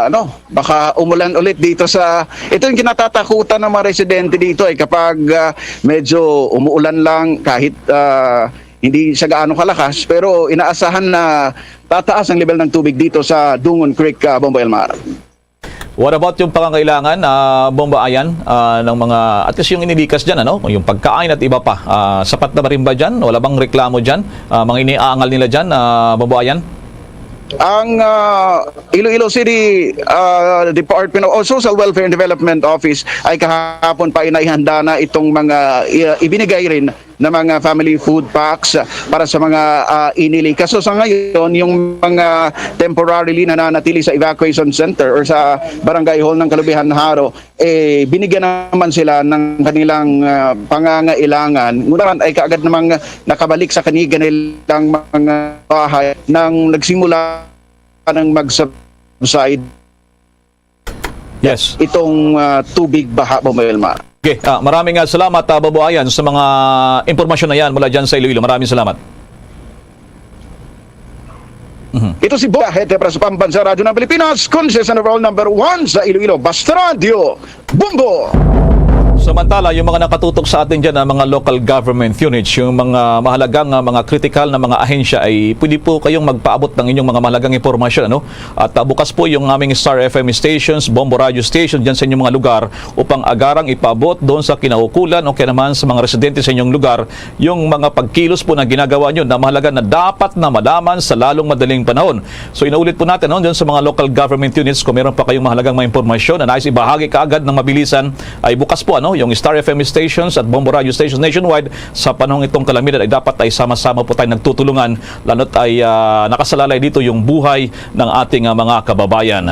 ano, baka umulan ulit dito sa ito yung kinatatakutan ng mga residente dito ay kapag ah, medyo umuulan lang kahit ah, hindi siya gaano kalakas pero inaasahan na tataas ang level ng tubig dito sa Dungon Creek, ah, Bombo Elmar. What about yung pangangailangan, ah, Bombo Ayan, ah, ng mga, at least yung inilikas dyan, ano? Yung pagkain at iba pa. Ah, sapat na ba rin ba dyan? Wala bang reklamo dyan? Ah, mga iniaangal nila dyan, ah, Bombo Ayan? Ang ah, Iloilo City ah, Department of Social Welfare and Development Office ay kahapon pa inihanda na itong mga i- ibinigay rin na mga family food packs ah, para sa mga ah, inilikas. So sa ngayon, yung mga temporarily nananatili sa evacuation center or sa barangay hall ng Kalubihan Haro, eh, binigyan naman sila ng kanilang ah, pangangailangan. Ngunit ay kaagad namang nakabalik sa kanilang mga bahay nang nagsimula ng mag-subside Yes. itong ah, tubig baha, Bombo Elmar. Okay, ah, maraming ah, salamat, ah, Bombo Ayan, sa mga impormasyon na yan mula dyan sa Iloilo. Maraming salamat. Mhm. Ito si Bo, Hete para sa Pambansa Radyo ng Pilipinas, Conscious and Overall number one sa Iloilo, Basta Radyo, Bombo! Samantala, yung mga nakatutok sa atin dyan, ang mga local government units, yung mga mahalagang ah, mga critical na mga ahensya, ay pwede po kayong magpaabot ng inyong mga mahalagang impormasyon. Ano? At ah, bukas po yung aming Star F M stations, Bombo Radio Station dyan sa inyong mga lugar upang agarang ipaabot doon sa kinaukulan o kaya naman sa mga residente sa inyong lugar yung mga pagkilos po na ginagawa nyo na mahalaga na dapat na malaman sa lalong madaling panahon. So inuulit po natin, no, dyan sa mga local government units, kung meron pa kayong mahalagang mga impormasyon na nais ibahagi kaagad ng mabilisan, ay bukas po, ano, yung Star F M stations at Bombo Radio stations nationwide. Sa panahong itong kalamidad ay dapat ay sama-sama po tayo nagtutulungan, lalo't ay ah, nakasalalay dito yung buhay ng ating ah, mga kababayan.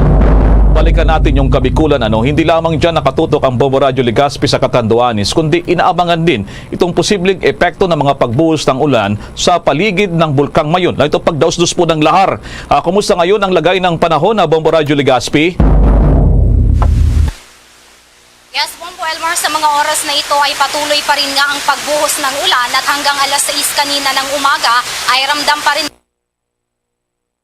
Balikan natin yung Kabikulan, ano, hindi lamang dyan nakatutok ang Bombo Radio Legazpi sa Catanduanes, kundi inaabangan din itong posibleng epekto ng mga pagbuhos ng ulan sa paligid ng Bulkang Mayon. Na ito pagdausdos po ng lahar. Ah, kumusta ngayon ang lagay ng panahon na Bombo Radio Legazpi? Yes, Bombo Elmar, sa mga oras na ito ay patuloy pa rin nga ang pagbuhos ng ulan at hanggang alas sais kanina ng umaga ay ramdam pa rin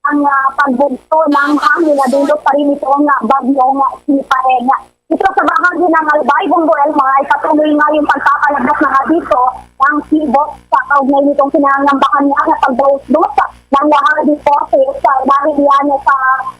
ang ah, pagbugto ng hangin na dulot pa rin ito nga bagyo nga si Paeng. Ito sa bahagi ng Albay, Bombo Elmar, ay patuloy nga yung pagpapalabas ng abiso ng T V O C sa kaugnay nitong kinangambahan niya na pagdausdos ng Lahar Deposit sa dahil yan sa,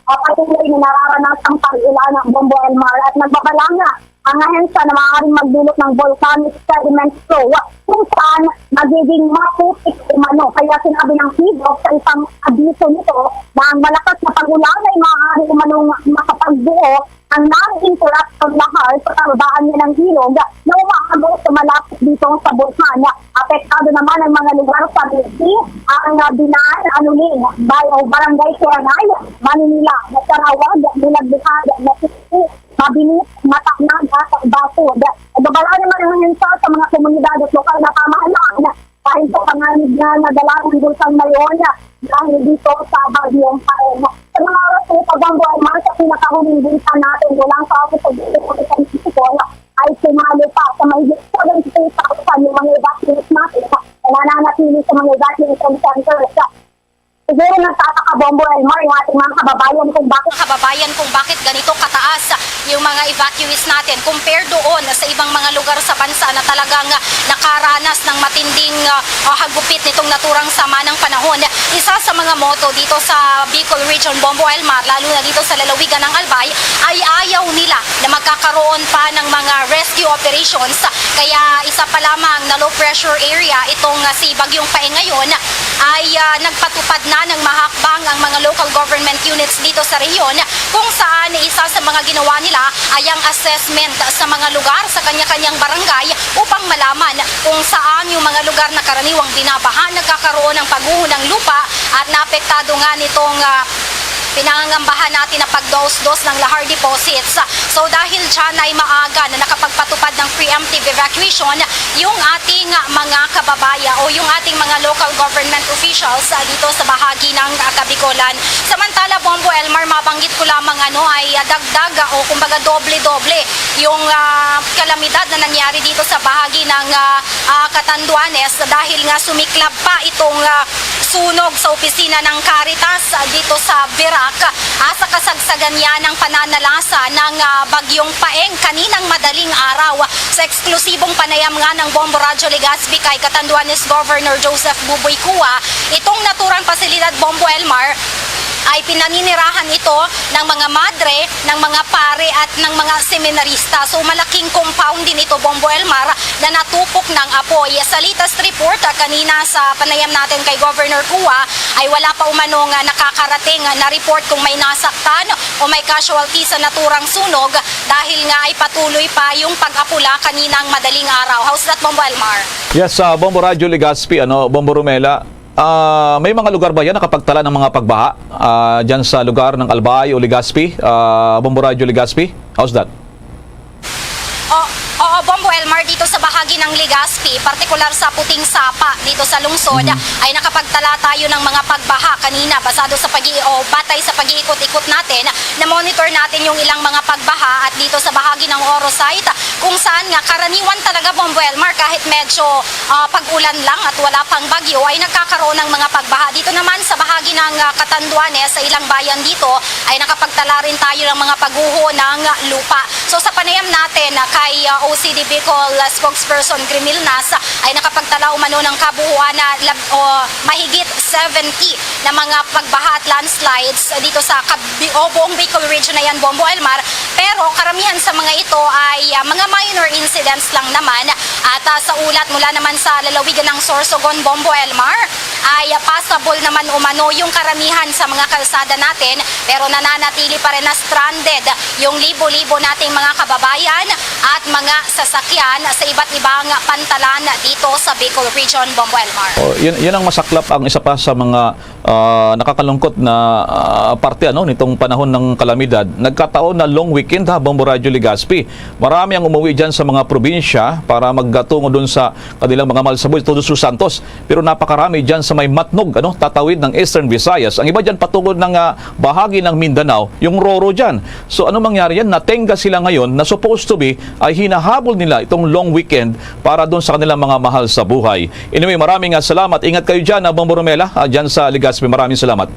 ah, patuloy na nararanasang pag-ulan ng Bombo Elmar at nagbabalanga ang ahensya na maaaring magdulot ng volcanic sediment flow kung saan magiging maputik umano. Kaya sinabi ng PDOC sa isang abiso nito na ang malakas na pag-ulan ay maaari umanong makapagbuo ang naging Corazon Lahar sa kababaan niya ng ilog na umaabot sa malapit dito sa bulkan. Apektado naman ang mga lugar sa Leyte, ang, ah, Binaan, Anuling, Bayo, Barangay Suranay, Maninila, Nasarawag, Bulagbuhad, Nasisi, Mabini, Mataknag, at Basod. Nagbabalangga naman ang ahensya sa mga komunidad at lokal na pamahalaan dahil sa panganib na nadala ng Bulkang Mayon dahil dito sa Bagyong Paeng. Sa mga oras na ito, Bombo Elmar, sa pinakahuling bulletin natin mula sa Office of the Chief of Defense People ay sumalo pa sa mahigit seventy-two thousand yung mga evacuees natin na nananatili sa mga evacuation centers. Siguro nagtataka, Bombo Elmar, yung ating mga kababayan kung bakit kababayan kung bakit ganito kataas yung mga evacuees natin compare doon sa ibang mga lugar sa bansa na talagang nakaranas ng matinding, ah, ah, hagupit nitong naturang sama ng panahon. Isa sa mga motto dito sa Bicol Region, Bombo Elmar, lalo na dito sa lalawigan ng Albay, ay ayaw nila na magkakaroon pa ng mga rescue operations. Kaya isa pa lamang na low pressure area itong, ah, si Bagyong Paeng ngayon ay, ah, nagpatupad na ng mahakbang ang mga local government units dito sa rehiyon, kung saan isa sa mga ginawa nila ay ang assessment sa mga lugar sa kanya-kanyang barangay upang malaman kung saan yung mga lugar na karaniwang binabaha, nagkakaroon ng pagguho ng lupa at naapektado nga nitong, ah, pinangangambahan natin na pagdaos-dos ng lahar deposits. So, dahil dyan ay maaga na nakapagpatupad ng preemptive evacuation yung ating mga kababaya o yung ating mga local government officials, ah, dito sa bahagi ng, ah, Kabicolan. Samantala, Bombo Elmar, mabanggit ko lamang ano ay, ah, dagdag, ah, o kumbaga doble-doble yung, ah, kalamidad na nangyari dito sa bahagi ng, ah, ah, Catanduanes dahil nga sumiklab pa itong, ah, sunog sa opisina ng Caritas, ah, dito sa Virac, ah, sa kasagsagan niya ng pananalasa ng, ah, Bagyong Paeng kaninang madaling araw. Sa eksklusibong panayam nga ng Bombo Radyo Legazpi kay Catanduanes Governor Joseph Buboy Cua, itong naturang pasilidad, Bombo Elmar, ay pinaninirahan ito ng mga madre, ng mga pare at ng mga seminarista. So, malaking compound din ito, Bombo Elmar, na natupok ng apoy. Sa latest report, ah, kanina sa panayam natin kay Governor Cua, ay wala pa umanong, ah, nakakarating, ah, na report kung may nasaktan o may casualty sa naturang sunog dahil nga ay patuloy pa yung pag-apula kaninang madaling araw. How's that, Bombo Elmar? Yes, ah, Bombo Radyo Legazpi, ano, Bombo Romela, ah, may mga lugar ba yan nakapagtala ng mga pagbaha, ah, dyan sa lugar ng Albay o Legazpi, ah, Bombo Radyo Legazpi? How's that? O, oo, Bombo Elmar, dito sa bahagi ng Legazpi, partikular sa Puting Sapa, dito sa lungsod, Mhm. ay nakapagtala tayo ng mga pagbaha kanina, basado sa pag o batay sa pag-iikot-ikot natin, na-monitor natin yung ilang mga pagbaha at dito sa bahagi ng Oro site, kung saan nga karaniwan talaga, Bombo Elmar, kahit medyo, ah, pag-ulan lang at wala pang bagyo, ay nagkakaroon ng mga pagbaha. Dito naman sa bahagi ng, ah, Catanduanes, sa ilang bayan dito, ay nakapagtala rin tayo ng mga pagguho ng lupa. So, sa panayam natin, ah, kay, ah, O C D Bicol, ah, spokesperson Grimil Nas, ah, ay nakapagtala umano ng kabuuan na lab-, o mahigit seventy na mga pagbaha at landslides dito sa Kabi-, o buong Bicol Region na yan, Bombo Elmar. Pero karamihan sa mga ito ay, ah, mga minor incidents lang naman. At, ah, sa ulat mula naman sa lalawigan ng Sorsogon, Bombo Elmar, ay, ah, passable naman umano yung karamihan sa mga kalsada natin, pero nananatili pa rin na stranded yung libo-libo nating mga kababayan at mga sasakyan sa iba't ibang pantalan dito sa Bicol Region, Bombo Elmar. Oh, yun, yun ang masaklap, ang isa pa sa mga, ah, nakakalungkot na, ah, parte, ano, nitong panahon ng kalamidad. Nagkataon na long weekend, ha, Bombo Radyo Legazpi. Marami ang umuwi dyan sa mga probinsya para magtungo dun sa kanilang mga mahal sa buhay, Todos los Santos. Pero napakarami dyan sa may Matnog, ano, tatawid ng Eastern Visayas. Ang iba dyan patungod ng, ah, bahagi ng Mindanao, yung Roro dyan. So, ano mangyari yan? Natenga sila ngayon na supposed to be ay hinahabol nila itong long weekend para doon sa kanilang mga mahal sa buhay. Anyway, maraming, ah, salamat. Ingat kayo dyan, ah, Bombo Romela, ah, dyan sa Legazpi. Maraming salamat.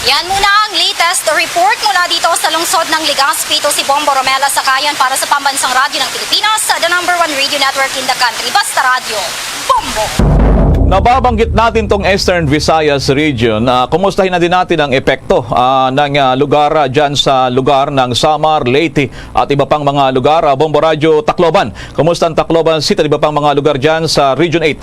Yan muna ang latest report mula dito sa lungsod ng Legazpi. Ito si Bombo Romela Sakayan para sa Pambansang Radyo ng Pilipinas, the number one radio network in the country. Basta Radyo, Bombo! Nababanggit natin tong Eastern Visayas region. Ah, kumustahin na din natin ang epekto, ah, ng, ah, lugar, ah, dyan sa lugar ng Samar, Leyte at iba pang mga lugar. Ah, Bombo Radyo Tacloban. Kumusta ang Tacloban City at iba pang mga lugar dyan sa Region eight?